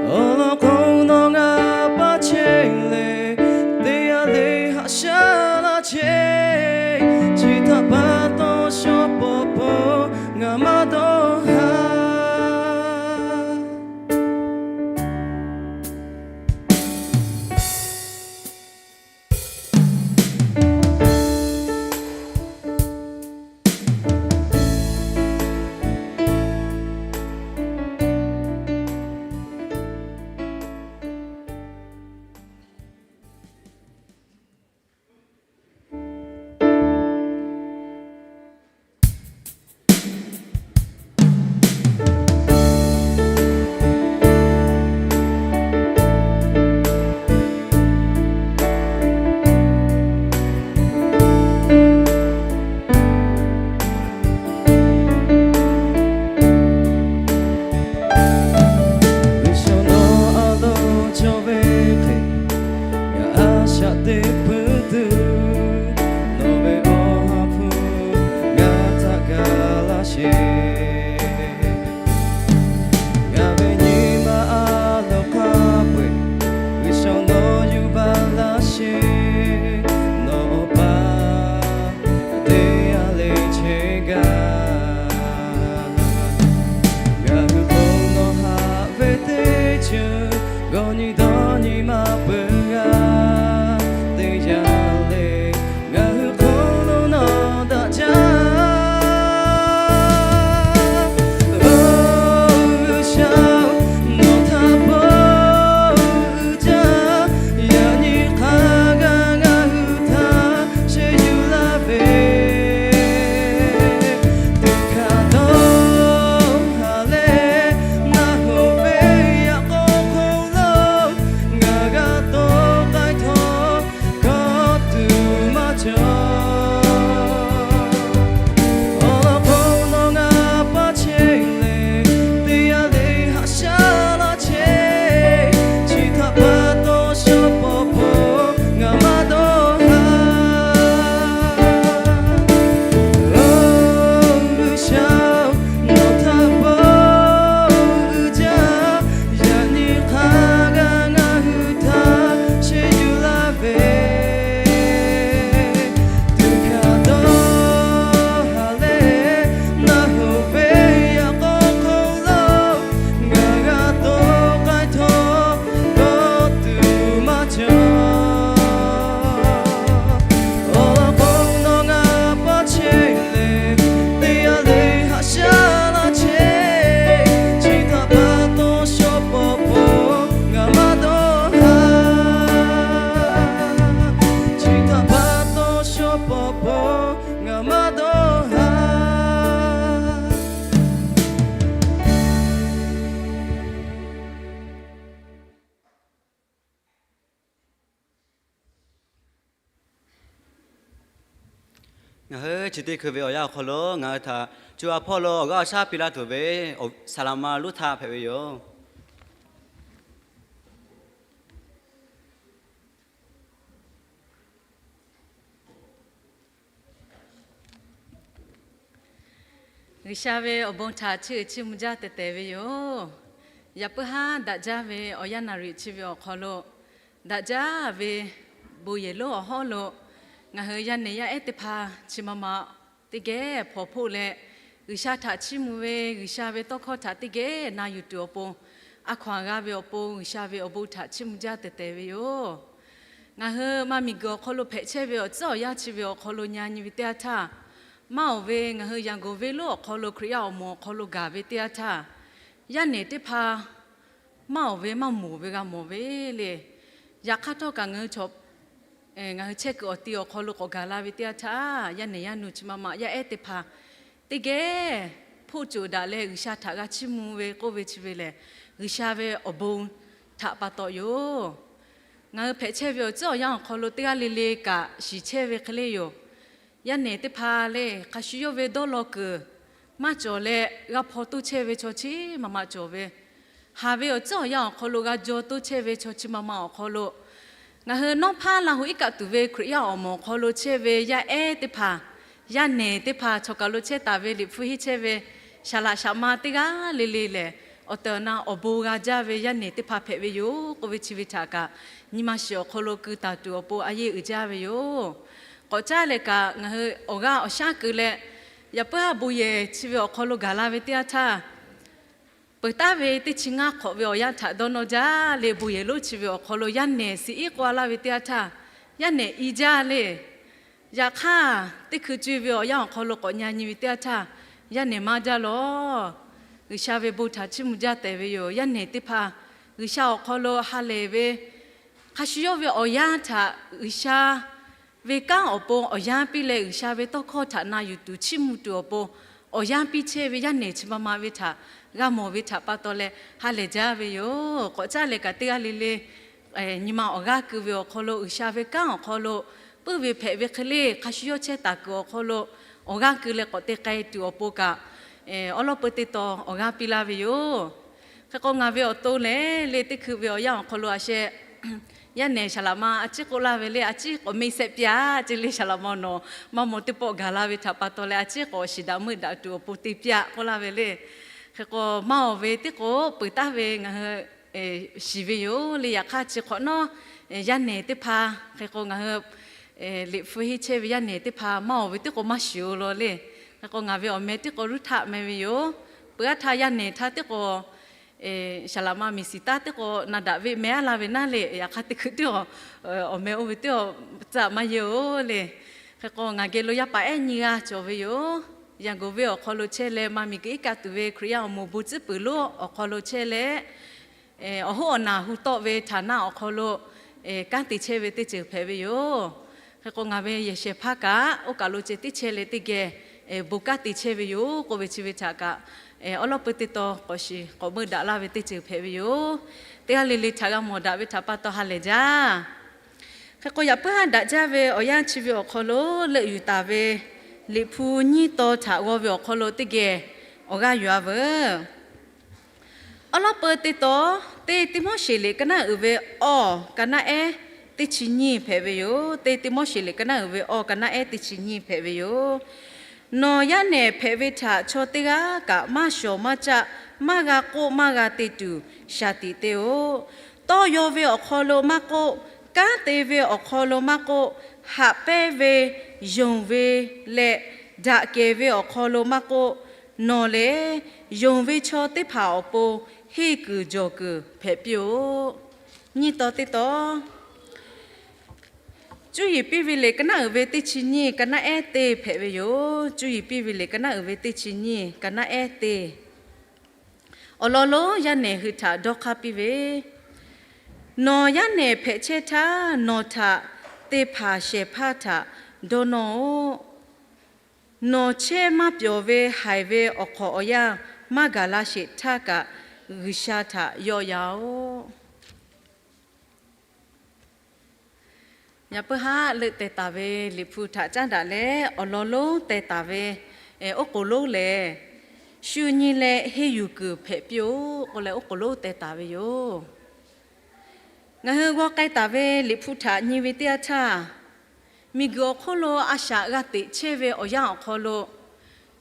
Awˬ lawn k'o, nawˬ ngaˬ pa chehˇ leh, teˇ g'aˇ le haꞈ shaˉ laˇ chehˇ. Chi htaꞈ pa taw, shawˉ pawˍ pawˍ ngaˬ maˇ dawˇ haˍ. G'uiˬsha nawˬ a loˍ cawˬ ve hk'e, ngaˬ a shaꞈ teꞈ peuˬ tuˬ, nawˬ ve Awˬ ha hpu ngaˬ htaꞈ ga laˇ sheˍ. Ngaˬ ve nyi ma a loˍ hk'a peu-eˬ, G'uiˬsha nawˬ yuˬ baˬ laˇ sheˍ. Nawˬ Awˬ pa teˇ g'aˇ le chehˇ gaˇ. Ngaˬ hui hk'oˆ nawˬ haꞈ ve teˇ ceuˬ, g'awˇ nyi dawˇ nyi maˇ peuˬ g'a. Teˇ yanˇ le ngaˬ hui hk'oˆ lo nawˬ daꞈ jaˇ. Oˬ G'uiˬsha, nawˬ htaꞈ pa uiˍ jaˇ. Yaꞈ nyi hk'a gaˬ ngaˬ hui htaꞈ sheˆ yuˬ laˇ ve, teˇ hkaˇ dawˇ haˍ leh, naˬ hoꞈ ve yaꞈ k'aw hk'oˆ lo ngaˬ g'a tawˆ k'ai htawˇ, kawˆ tuˬ maˇ cawˬ. Awˬ lawn k'o, nawˬ ngaˬ pa chehˇ leh, teˇ g'aˇ le haꞈ shaˉ laˇ chehˇ. Chi htaꞈ pa taw, shawˉ pawˍ pawˍ ngaˬ maˇ dawˇ haˍ. Oˬ G'uiˬsha, nawˬ htaꞈ pa uiˍ jaˇ. Yaꞈ nyi hk'a gaˬ ngaˬ hui htaꞈ sheˆ yuˬ laˇ ve, teˇ hkaˇ dawˇ haˍ leh, naˬ hoꞈ ve yaꞈ k'aw hk'oˆ lo ngaˬ g'a tawˆ k'ai htawˇ, kawˆ tuˬ maˇ cawˬ. Awˬ lawn k'o, nawˬ ngaˬ pa chehˇ leh, teˇ g'aˇ le haꞈ shaˉ laˇ chehˇ. Chi htaꞈ pa taw, shawˉ pawˍ pawˍ ngaˬ maˇ dawˇ haˍ. Chi htaꞈ pa taw, shawˉ pawˍ pawˍ ngaˬ maˇ dawˇ haˍ. Ngaˬ hui chi teˇ hkui ve awˬ yanˇ awˬ hk'aw lo ngaˬ hui htaꞈ co a hpawˇ lo awˬ g'aˇ awˬ shaˉ piˇ laˇ tuˬ ve, Saˍlaꞈma Luˉhtaˆ hpehꞈ ve yoˬ. G'uiˬsha ve awˬ bon htaꞈ chiˇ uiˍ chiˇ mvuh jaˇ tehꞈ tehˬ ve yoˬ. Yaꞈ puiˉ haˉ daꞈ jaˇ ve awˬ yanˇ naˍ riˍ chi ve awˬ hk'aw lo, daꞈ jaˇ ve bon yehˬ lonˉ awˬ hawˉ lo ngaˬ hui yaˇ nehˬ yaˇ ehˉ teˇ hpaˍ chi ma ma teˇ geh hpawnˬ hpoˆ leh, G'uiˬsha htaꞈ chiˇ mvuh ve, G'uiˬsha ve tawˇ hkawˇ htaꞈ teˇ geh na yuˬ tuˬ awˬ pon, a hkaw-anˬ g'a ve awˬ pon G'uiˬsha ve awˬ bon htaꞈ chiˇ mvuh jaˇ tehꞈ tehˬ ve yoˬ. Ngaˬ hui maˇ miˬguiˬ awˬ hk'aw lo hpehꞈ chehˇ ve awˬ tcuhˉ awˬ yanˇ chi ve awˬ hk'aw lo nyi nyi ve teˇ yanˇ htaˇ, maˇ awˬ ve ngaˬ hui Yanˍ gawˬ venˇ lonˉ awˬ hk'aw lo Hkriꞈ yaˇ awˬ moˍ awˬ hk'aw lo gaˬ ve teˇ yanˇ htaˇ, yaˇ nehˬ teˇ hpaˍ maˇ awˬ ve maˇ moˍ ve g'a mawˬ ve le. Yaꞈ hk'aˇ htawˇ kaꞈ ngaˬ hui chaw ngaˬ hui chehˇ kuiˬ awˬ ti awˬ hk'aw lo k'awꞈ gaˬ la ve teˇ yanˇ htaˇ, yaˇ nehˬ yaˇ nu chi ma ma yaˇ ehˉ teˇ hpaˍ teˇ geh hpoˆ coˬ daꞈ leh G'uiˬsha htaꞈ g'a chiˇ mvuh ve k'oˆ ve chi ve lehˬ, G'uiˬsha ve awˬ bon htaꞈ pa taw yoˬ. Ngaˬ hui hpehꞈ chehˇ ve awˬ tcuhˉ awˬ yanˇ awˬ hk'aw lo teˇ g'aˇ le le kaꞈ shiˍ chehˇ ve hk'e le yoˬ. Yaˇ nehˬ teˇ hpaˍ le hk'a shuˍ yawˇ ve dawˇ law kuiˬ maˇ cawˬ leh g'a hpaw toˇ chehˇ ve chaw chi ma ma cawˬ ve, haˍ ve awˬ tcuhˉ awˬ yanˇ awˬ hk'aw lo g'a jaw toˇ chehˇ ve chaw chi ma ma awˬ hk'aw lo, ngaˬ hui nawˉ hpaˇ Laˇ hu iˉ kaˆ tuˬ ve Hkriꞈ yaˇ awˬ moˍ awˬ hk'aw lo chehˇ ve yaˇ ehˉ teˇ hpaˍ, yaˇ nehˬ teˇ hpaˍ chaw kaˬ lo chehˇ taˍ ve Liꞈ hpu henˇ chehˇ ve Saˍ laꞈ saˍ ma teˇ g'aˇ le le lehˬ, awˬ tehˬ awˬ na awˬ bon g'a jaˇ ve yaˇ nehˬ teˇ hpaˍ hpehꞈ ve yoˬ k'oˆ ve chi ve htaꞈ kaꞈ, nyi ma shiˍ awˬ hk'aw lo keu taˍ tuˬ awˬ pon a yeˇ uiˍ jaˇ ve yoˬ. K'awꞈ caˇ leh kaꞈ ngaˬ hui awˬ g'aˇ awˬ shaˉ keu leh, yaꞈ puiˉ haˉ bon yehˬ chi ve awˬ hk'aw lo gaˬ la ve teˇ yanˇ htaˇ, peuˬ taˍ ve teˇ chi ngaˇ hk'awꞈ ve awˬ yanˇ htaꞈ dawˇ nawˇ jaˇ le, bon yehˬ lonˉ chi ve awˬ hk'aw lo yaˇ nehˬ suh iˉ k'oˆ a laˇ ve teˇ yanˇ htaˇ, yaˇ nehˬ i jaˇ le. Yaꞈ hk'aˇ, teˇ hkui co e ve awˬ yanˇ awˬ hk'aw lo k'awꞈ nyi nyi ve teˇ yanˇ htaˇ, yaˇ nehˬ maˇ jaˇ lawˬ. G'uiˬsha ve bon htaꞈ chiˇ mvuh jaˇ tehꞈ ve yoˬ. Yaˇ nehˬ teˇ hpaˍ G'uiˬsha awˬ hk'aw lo ha lehˬ ve, hk'a shuˍ yawˇ ve awˬ yanˇ htaꞈ G'uiˬsha ve kanˉ awˬ pon awˬ yanˇ piˇ leh, G'uiˬsha ve tawˇ hkawˇ htaꞈ na yuˬ tuˬ chiˇ mvuh tuˬ awˬ pon awˬ yanˇ piˇ chehˇ ve yaˇ nehˬ chi ma ma ve htaꞈ g'a mawˬ ve htaꞈ pa taw leh ha lehˬ jaˇ ve yoˬ. K'awꞈ caˇ leh kaꞈ teˇ g'aˇ le le nyi ma awˬ g'aˇ keu ve awˬ hk'aw lo, G'uiˬsha ve kanˉ awˬ hk'aw lo puiˉ ve hpehꞈ ve hk'e le, hk'a shuˍ yawˇ chehˇ taˍ kuiˬ awˬ hk'aw lo awˬ g'aˇ keu leh k'awꞈ te k'ai tuˬ awˬ pon kaꞈ, awˉ lawˉ peu teˇ taw awˬ g'aˇ piˇ laˇ ve yoˬ. Hk'e k'o, ngaˬ ve awˬ to lehˬ le, teˇ hkui ve awˬ yanˇ awˬ hk'aw lo a sheh, yaˇ nehˬ saˍ laꞈ ma a ciˉ k'oˆ laˇ ve le, a ciˉ k'awꞈ meˇ sehˆ piˇ-a ce le, saˍ laꞈ ma nawˬ maˇ maw teˇ pawˆ gaˬ la ve htaꞈ pa taw leh, a ciˉ k'awꞈ shiˍ daꞈ meuˆ daꞈ tuˬ awˬ pon te piˇ-a k'oˆ laˇ ve le. Hk'e k'o, maˇ awˬ ve teˇ k'o peuˬ taˍ ve ngaˬ hui shiˍ ve yoˬ le. Yaꞈ hk'aˇ, chi hk'awꞈ nawˉ yaˇ nehˬ teˇ hpaˍ, hk'e k'o ngaˬ hui liꞈ hpu henˇ chehˇ ve yaˇ nehˬ teˇ hpaˍ maˇ awˬ ve teˇ k'o maˇ shiˍ-o law le. Hk'e k'o, ngaˬ ve awˬ meh teˇ k'o Ruˇhtaˆ meh ve yoˬ. Peuˬ aˉ htaˇ yaˇ nehˬ htaˇ teˇ k'o saˍ laꞈ ma miˬ siˍ taˉ teˇ k'o na daꞈ ve meh aˉ la ve naˉ le. Yaꞈ hk'aˇ, teˇ hkui teˇ awˬ meh oˇ ve teˇ tcuhˉ maˇ yehˇ-oˬ le. Hk'e k'o, ngaˬ geh lo yaˇ paˍ ehˉ nyiˇ g'aˇ cawˬ ve yoˬ. Yaꞈ goˍ venˇ awˬ hk'aw lo chehˇ leh, maˇ miˬ guiˬ iˉ kaˆ tuˬ ve Hkriꞈ yaˇ awˬ moˍ bon tcuhˉ peuˬ lonˉ awˬ hk'aw lo chehˇ leh, awˬ hoˉ awˬ naˬ hu tawˆ ve htaˍ naˆ awˬ hk'aw lo kanˉ te chehˇ ve teˇ ceuˬ hpehꞈ ve yoˬ. Hk'e k'o, ngaˬ ve yehˬ shehˍ hpaˇ kaꞈ oˇ kaˬ lo ceh tiˉ chehˇ leh teˇ geh bon kanˉ te chehˇ ve yoˬ k'oˆ ve chi ve htaꞈ kaꞈ, awˉ lawˉ peu teˇ taw k'awꞈ shiˍ k'awꞈ meuˇ daꞈ laˇ ve teˇ ceuˬ hpehꞈ ve yoˬ. Teˇ g'aˇ le le htaꞈ g'a mawˬ daꞈ ve htaꞈ pa taw ha lehˬ jaˇ. Hk'e k'o, yaꞈ puiˉ haˉ daꞈ jaˇ ve awˬ yanˇ chi ve awˬ hk'aw lo leuˆ yuˬ taˍ ve Liꞈ hpu nyiˇ taw htaꞈ g'aw ve awˬ hk'aw lo teˇ geh awˬ g'aˇ yuˬ-a veuˬ. Awˉ lawˉ peu teˇ taw, teˇ Tiˆmoˉseˍ liꞈ ka naˉ uiˍ ve awˇ ka naˉ ehˉ teˇ chi nyiˇ hpehꞈ ve yoˬ. Teˇ Tiˆmoˉseˍ liꞈ ka naˉ uiˍ ve awˇ ka naˉ ehˉ teˇ chi nyiˇ hpehꞈ ve yoˬ. Nawˬ yaˇ nehˬ hpehꞈ ve htaꞈ chaw teˇ g'aˇ kaꞈ maˇ shawˍ maˇ caˆ, maˇ g'a k'oˆ maˇ g'a te tuˬ shaˍ tiꞈ te-oˬ. Tawˇ yaw ve awˬ hk'aw lo maˇ k'oˆ, kanˉ te ve awˬ hk'aw lo maˇ k'oˆ, haꞈ pehnˇ ve, yonˍ ve leh daꞈ kehˬ ve awˬ hk'aw lo maˇ k'oˆ, nawˬ lehˬ yonˍ ve chaw teˇ hpaˍ awˬ pon henˇ kuiˬ jawˬ kuiˬ hpehꞈ piˇ-oˆ. Nyiˇ taw teˇ taw, Cuˇ yiˍ piˇ ve liꞈ ka naˉ uiˍ ve teˇ chi nyiˇ ka naˉ ehˉ teˇ hpehꞈ ve yoˬ. Cuˇ yiˍ piˇ ve liꞈ ka naˉ uiˍ ve teˇ chi nyiˇ ka naˉ ehˉ teˇ. Awˬ lawn lonˉ yaˇ nehˬ hui htaꞈ dawˇ hk'aˇ piˇ ve, Nawˬ yaˇ nehˬ hpehꞈ chehˇ htaˇ, nawˬ htaꞈ te hpanˍ shehˍ hpaˇ htaꞈ dawˇ nawˇ-oˆ. Nawˬ chehˇ maˇ pyawˬ ve haiˬ ve awˬ hk'awꞈ awˬ yanˇ maˇ gaˬ la sheˍ htaˇ kaꞈ, G'uiˬsha htaꞈ yawˆ yan-oˆ. Yaꞈ puiˉ haˉ leuˆ teh taˍ ve Liꞈ hpu htaꞈ caˉ daꞈ leh, awˬ lawn lonˉ teh taˍ ve oˉ k'oˍ lonˉ lehˬ, Shu nyi leh henˇ yuˬ kuiˬ hpehꞈ piˇ-oˆ k'oˆ leh oˉ k'oˍ lonˉ teh taˍ ve yoˬ. Ngaˬ hui g'aw k'ai taˍ ve Liꞈ hpu htaꞈ nyi ve teˇ yanˇ htaˇ, miˬguiˬ awˬ hk'oˆ lo a shaꞈ g'a teꞈ chehˇ ve awˬ yanˇ awˬ hk'aw lo,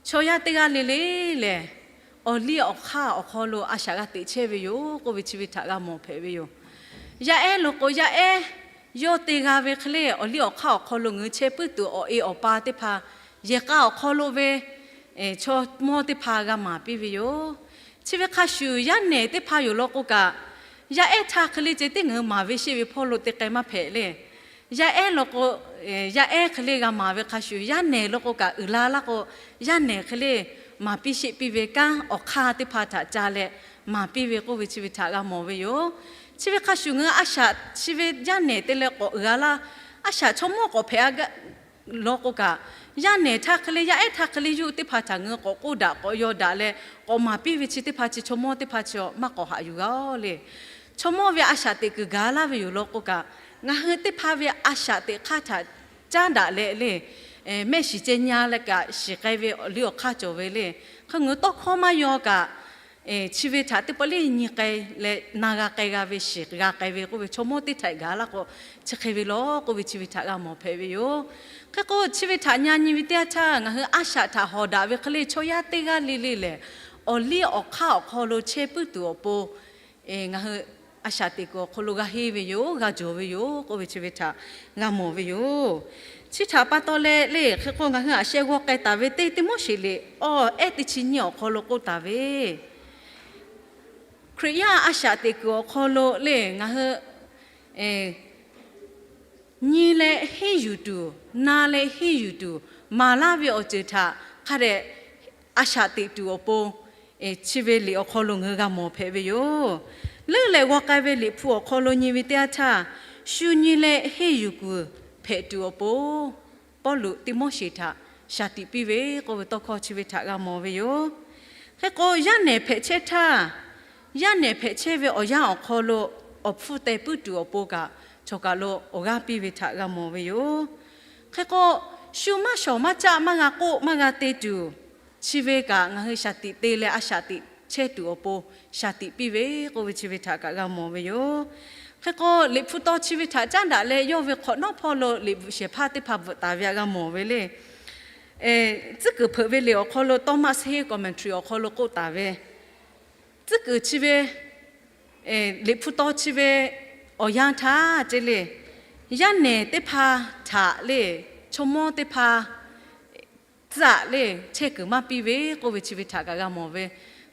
chaw yaˇ teˇ g'aˇ le le lehˬ, awˬ liˇ awˬ hk'aˇ awˬ hk'aw lo a shaꞈ g'a teꞈ chehˇ ve yoˬ k'oˆ ve chi ve htaꞈ g'a mawˬ hpehꞈ ve yoˬ. Yaˇ ehˉ lo k'o, yaˇ ehˉ yawˇ te g'a ve hk'e le awˬ liˇ awˬ hk'aˇ awˬ hk'aw lo ngaˬ hui chehˇ puiˉ tuˬ awˬ e awˬ pa teˇ hpaˍ, yehˬ k'a awˬ hk'aw lo ve chaw mawˇ teˇ hpaˍ g'a maˍ piˇ ve yoˬ. Chi ve hk'a shuˍ, yaˇ nehˬ teˇ hpaˍ yoˬ law k'o kaꞈ, yaˇ ehˉ htaˇ hk'e le ceh tiˉ ngaˬ hui maˍ ve sheˆ ve hpawˇ lo te k'ai maˇ hpehꞈ le. Yaˇ ehˉ law k'o, yaˇ ehˉ hk'e le g'a maˍ ve hk'a shuˍ, yaˇ nehˬ law k'o kaꞈ uiˍ la laˇ k'o, yaˇ nehˬ hk'e le maˍ piˇ sheˆ piˇ ve kanˉ awˬ hk'aˇ teˇ hpaˍ htaꞈ ca leh maˍ piˇ ve k'oˆ ve chi ve htaꞈ g'a mawˬ ve yoˬ. Chi ve hk'a shuˍ ngaˬ hui a shaꞈ chi ve yaˇ nehˬ te leh k'awꞈ uiˍ la laˇ, a shaꞈ chaw mawˇ k'awꞈ hpehꞈ a ga law k'o kaꞈ, yaˇ nehˬ htaˇ hk'e le, yaˇ ehˉ htaˇ hk'e le, yawˇ hui teˇ hpaˍ htaꞈ ngaˬ hui k'awꞈ k'oˆ daꞈ k'awꞈ yaw daꞈ leh k'awꞈ maˍ piˇ ve chi teˇ hpaˍ chi chaw mawˇ teˇ hpaˍ chi maˇ k'awꞈ haꞈ yuˬ g'a le. Chaw mawˇ ve a shaꞈ teꞈ kuiˬ gaˬ laˇ ve yoˬ law k'o kaꞈ, ngaˬ hui teˇ hpaˍ ve a shaꞈ teꞈ hk'aˇ htaꞈ caˉ daꞈ leh le, mehˆ shiˍ ceh nya leh kaꞈ shiˍ k'ai ve awˬ liˇ awˬ hk'aˇ cawˬ ve le. Hk'e ngaˬ hui tawˇ hkawˇ maˇ yaw kaꞈ, chi ve htaꞈ teˇ pawˆ lehˬ nyi k'ai leh na g'a k'ai g'a ve, shiˍ g'a k'ai ve k'oˆ ve, chaw mawˇ teˇ htaꞈ gaˬ laˇ k'o, chi hk'e ve lawˬ k'oˆ ve chi ve htaꞈ g'a mawˬ hpehꞈ ve yoˬ. Hk'e k'o, chi ve htaꞈ nyi nyi ve teˇ yanˇ htaˇ, ngaˬ hui a shaꞈ htaꞈ hawˍ daꞈ ve hk'e le, chaw yaˇ teˇ g'aˇ le le lehˬ, awˬ liˇ awˬ hk'aˇ awˬ hk'aw lo chehˇ puiˉ tuˬ awˬ pon, ngaˬ hui a shaꞈ teꞈ kuiˬ awˬ hk'aw lo g'a henˇ ve yoˬ, g'a jawˬ ve yoˬ k'oˆ ve chi ve htaꞈ g'a mawˬ ve yoˬ. Chi htaꞈ pa taw leh le, hk'e k'o ngaˬ hui aꞈ sheh g'aw k'ai taˍ ve teˇ Tiˆmoˉseˍ liꞈ awˬ ehˉ teˇ chi nyiˇ awˬ hk'aw lo k'oˆ taˍ ve, Hkriꞈ yaˇ a shaꞈ teꞈ kuiˬ awˬ hk'aw lo le ngaˬ hui nyi leh henˇ yuˬ tuˬ, na leh henˇ yuˬ tuˬ, maˍ laˇ ve awˬ ceuˬ htaꞈ hk'a dehꞈ a shaꞈ teꞈ tuˬ awˬ pon, chi ve liꞈ awˬ hk'aw lo ngaˬ hui g'a mawˬ hpehꞈ ve yoˬ. Leuˉ leh g'aw k'ai ve liꞈ hpu awˬ hk'aw lo nyi ve teˇ yanˇ htaˇ, shu nyi leh henˇ yuˬ kuiˬ hpehꞈ tuˬ awˬ pon Pawˇluꞈ Tiˆmoˉseˍ htaꞈ shaˍ tiꞈ piˇ ve k'oˆ ve tawˇ hkawˇ chi ve htaꞈ g'a mawˬ ve yoˬ. Hk'e k'o, yaˇ nehˬ hpehꞈ chehˇ htaˇ, yaˇ nehˬ hpehꞈ chehˇ ve awˬ yanˇ awˬ hk'aw lo awˬ hpfuhˇ teh puiˉ tuˬ awˬ pon kaꞈ, chawˬ kaˬ lo awˬ g'aˇ piˇ ve htaꞈ g'a mawˬ ve yoˬ. Hk'e k'o, shu maˇ shawˍ maˇ caˆ maˇ g'a k'oˆ maˇ g'a te tuˬ, chi ve kaꞈ ngaˬ hui shaˍ tiꞈ te leh a shaꞈ teꞈ chehˇ tuˬ awˬ pon shaˍ tiꞈ piˇ ve k'oˆ ve chi ve htaꞈ kaꞈ g'a mawˬ ve yoˬ. Hk'e k'o, liꞈ hpu taw chi ve htaꞈ caˉ daꞈ leh yawˇ ve hk'awꞈ nawˉ hpawˇ lo liꞈ bvuhꞈ shehˍ hpaˇ teˇ hpaˍ bvuhꞈ taˍ ve htaꞈ g'a mawˬ ve le. Tcuhˉ kuiˬ hpeuꞈ ve liꞈ awˬ hk'aw lo Thomas Hale commentary awˬ hk'aw lo k'oˆ taˍ ve, tcuhˉ kuiˬ chi ve, liꞈ hpu taw chi ve awˬ yanˇ htaˇ ce le, yaˇ nehˬ teˇ hpaˍ htaꞈ le, chaw mawˇ teˇ hpaˍ tcuhˉ aꞈ le chehˇ kuiˬ maˇ piˇ ve k'oˆ ve chi ve htaꞈ kaꞈ g'a mawˬ ve.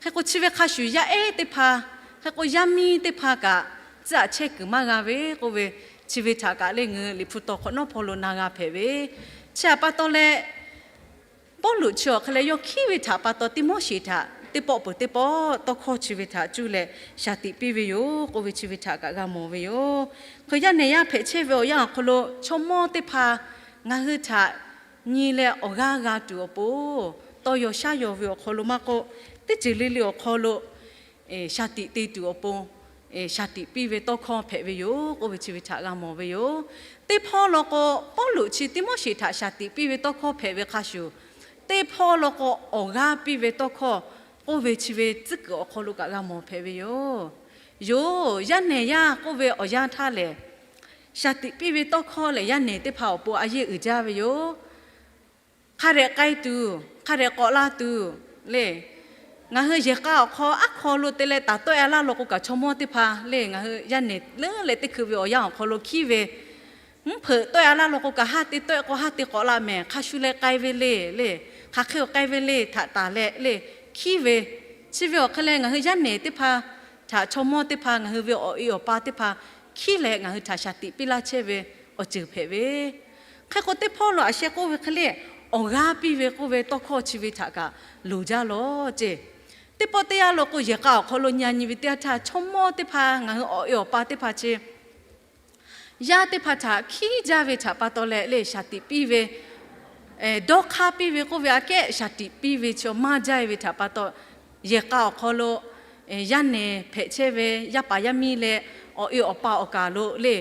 Hk'e k'o, chi ve hk'a shuˍ yaˇ ehˉ teˇ hpaˍ, hk'e k'o yaˇ miˇ teˇ hpaˍ kaꞈ tcuhˉ aꞈ chehˇ kuiˬ maˇ g'a ve k'oˆ ve, chi ve htaꞈ kaꞈ le ngaˬ hui liꞈ hpu taw hk'awꞈ nawˉ hpawˇ lo na g'a hpehꞈ ve. Chi htaꞈ pa taw leh, Pawˇluꞈ chi awˬ hk'e leh yawˇ hkiˉ ve htaꞈ pa taw Tiˆmoˉseˍ htaꞈ teˇ pawˆ peuˬ teˇ pawˆ tawˇ hkawˇ chi ve htaꞈ cuˇ leh shaˍ tiꞈ piˇ ve yoˬ k'oˆ ve chi ve htaꞈ kaꞈ g'a mawˬ ve yoˬ. Hk'e yaˇ nehˬ yaˇ hpehꞈ chehˇ ve awˬ yanˇ awˬ hk'aw lo chaw mawˇ teˇ hpaˍ ngaˬ hui htaꞈ nyi leh awˬ g'aˇ g'a tuˬ awˬ pon, tawˇ yaw shaˉ yaw ve awˬ hk'aw lo maˇ k'oˆ, teˇ ceuˬ le le awˬ hk'aw lo shaˍ tiꞈ te tuˬ awˬ pon shaˍ tiꞈ piˇ ve tawˇ hkawˇ hpehꞈ ve yoˬ k'oˆ ve chi ve htaꞈ g'a mawˬ ve yoˬ. Teˇ hpawˇ law k'o, Pawˇluꞈ chi Tiˆmoˉseˍ htaꞈ shaˍ tiꞈ piˇ ve tawˇ hkawˇ hpehꞈ ve hk'a shuˍ, teˇ hpawˇ law k'o awˬ g'aˇ piˇ ve tawˇ hkawˇ k'oˆ ve chi ve tcuhˉ kuiˬ awˬ hk'aw lo kaꞈ g'a mawˬ hpehꞈ ve yoˬ. Yoˬ, yaˇ nehˬ yaˇ k'oˆ ve awˬ yanˇ htaˇ lehˬ, shaˍ tiꞈ piˇ ve tawˇ hkawˇ lehˬ yaˇ nehˬ teˇ hpaˍ awˬ pon a yeˇ uiˍ jaˇ ve yoˬ. Hk'a dehꞈ k'ai tuˬ, hk'a dehꞈ k'awꞈ la tuˬ le. Ngaˬ hui yehˬ k'a awˬ hk'aw aˉ hk'aw lo te leh taˍ tawˆ-e laˇ law k'o kaꞈ, chaw mawˇ teˇ hpaˍ le ngaˬ hui yaˇ nehˬ leuˉ leh teˇ hkui ve awˬ yanˇ awˬ hk'aw lo hkiˉ ve, mvuhˇ hpeuꞈ tawˆ-e laˇ law k'o kaꞈ, haˉ te tawˆ-e k'o haˉ te k'awꞈ la mehˍ, hk'a shu leh k'ai ve le le, hk'aˬ hk'e awˬ k'ai ve le htaꞈ taˍ leh le hkiˉ ve. Chi ve awˬ hk'e leh ngaˬ hui yaˇ nehˬ teˇ hpaˍ htaꞈ chaw mawˇ teˇ hpaˍ ngaˬ hui ve awˬ e awˬ pa teˇ hpaˍ hkiˉ leh ngaˬ hui htaꞈ shaˍ tiꞈ piˇ laˇ chehˇ ve awˬ ceuˬ hpehꞈ ve. Hk'e k'o, teˇ hpawˇ lo aꞈ sheh k'oˆ ve hk'e le, awˬ g'aˇ piˇ ve k'oˆ ve tawˇ hkawˇ chi ve htaꞈ kaꞈ loˍ jaˇ lawˬ ceˇ. Teˇ pawˆ teˇ yanˇ lo k'o, yehˬ k'a awˬ hk'aw lo nyi a nyi ve teˇ yanˇ htaˇ, chaw mawˇ teˇ hpaˍ ngaˬ hui awˬ e awˬ pa teˇ hpaˍ chi yaˇ teˇ hpaˍ htaꞈ hkiˉ jaˇ ve htaꞈ pa taw leh le shaˍ tiꞈ piˇ ve, dawˇ hk'aˇ piˇ ve k'oˆ ve aꞈ kehˉ shaˍ tiꞈ piˇ ve chi maˇ jaˇ ve htaꞈ pa taw, yehˬ k'a awˬ hk'aw lo yaˇ nehˬ hpehꞈ chehˇ ve yaˇ paˍ yaˇ miˇ leh awˬ e awˬ pa awˬ kaˍ lo le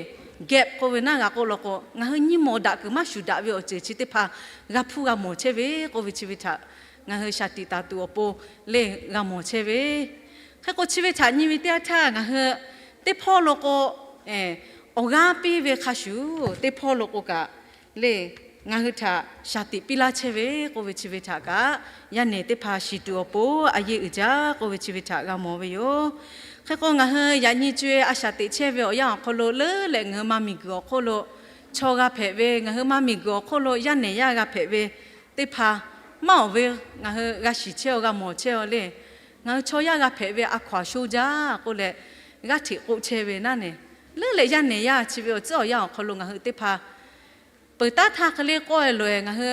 gap k'oˆ ve naˉ g'a k'oˆ law k'o, ngaˬ hui nyi mawˬ daꞈ kuiˬ maˇ shuˍ daꞈ ve awˬ ceuˬ chi teˇ hpaˍ g'a hpuˇ g'a mawˬ chehˇ ve k'oˆ ve chi ve htaꞈ ngaˬ hui shaˍ tiꞈ taˍ tuˬ awˬ pon le g'a mawˬ chehˇ ve. Hk'e k'o, chi ve htaꞈ nyi ve teˇ yanˇ htaˇ ngaˬ hui teˇ hpawˇ lo k'o, awˬ g'aˇ piˇ ve hk'a shuˍ teˇ hpawˇ lo k'o kaꞈ le, ngaˬ hui htaꞈ shaˍ tiꞈ piˇ laˇ chehˇ ve k'oˆ ve chi ve htaꞈ kaꞈ, yaˇ nehˬ teˇ hpaˍ shiˍ tuˬ awˬ pon a yeˇ uiˍ jaˇ k'oˆ ve chi ve htaꞈ g'a mawˬ ve yoˬ. Hk'e k'o, ngaˬ hui yaꞈ nyi co-e a shaˍ teꞈ chehˇ ve awˬ yanˇ awˬ hk'aw lo leuˉ leh ngaˬ hui maˇ miˬ guiˬ awˬ hk'oˆ lo chaw g'a hpehꞈ ve, ngaˬ hui maˇ miˬ guiˬ awˬ hk'oˆ lo yaˇ nehˬ yaˇ g'a hpehꞈ ve teˇ hpaˍ maˇ awˬ ve ngaˬ hui g'a shiˍ chehˇ-aw g'a mawˬ chehˇ-aw le. Ngaˬ hui chaw yaˇ g'a hpehꞈ ve a hkaw-aˬ sho jaˇ k'oˆ leh g'aˇ hteꞈ k'oˆ chehˇ ve naˉ nehˬ, leuˉ leh yaˇ nehˬ yaˇ chi ve awˬ tcuhˉ awˬ yanˇ awˬ hk'aw lo ngaˬ hui teˇ hpaˍ peuˬ taˉ htaˇ hk'e le k'awehˇ loꞈ-e ngaˬ hui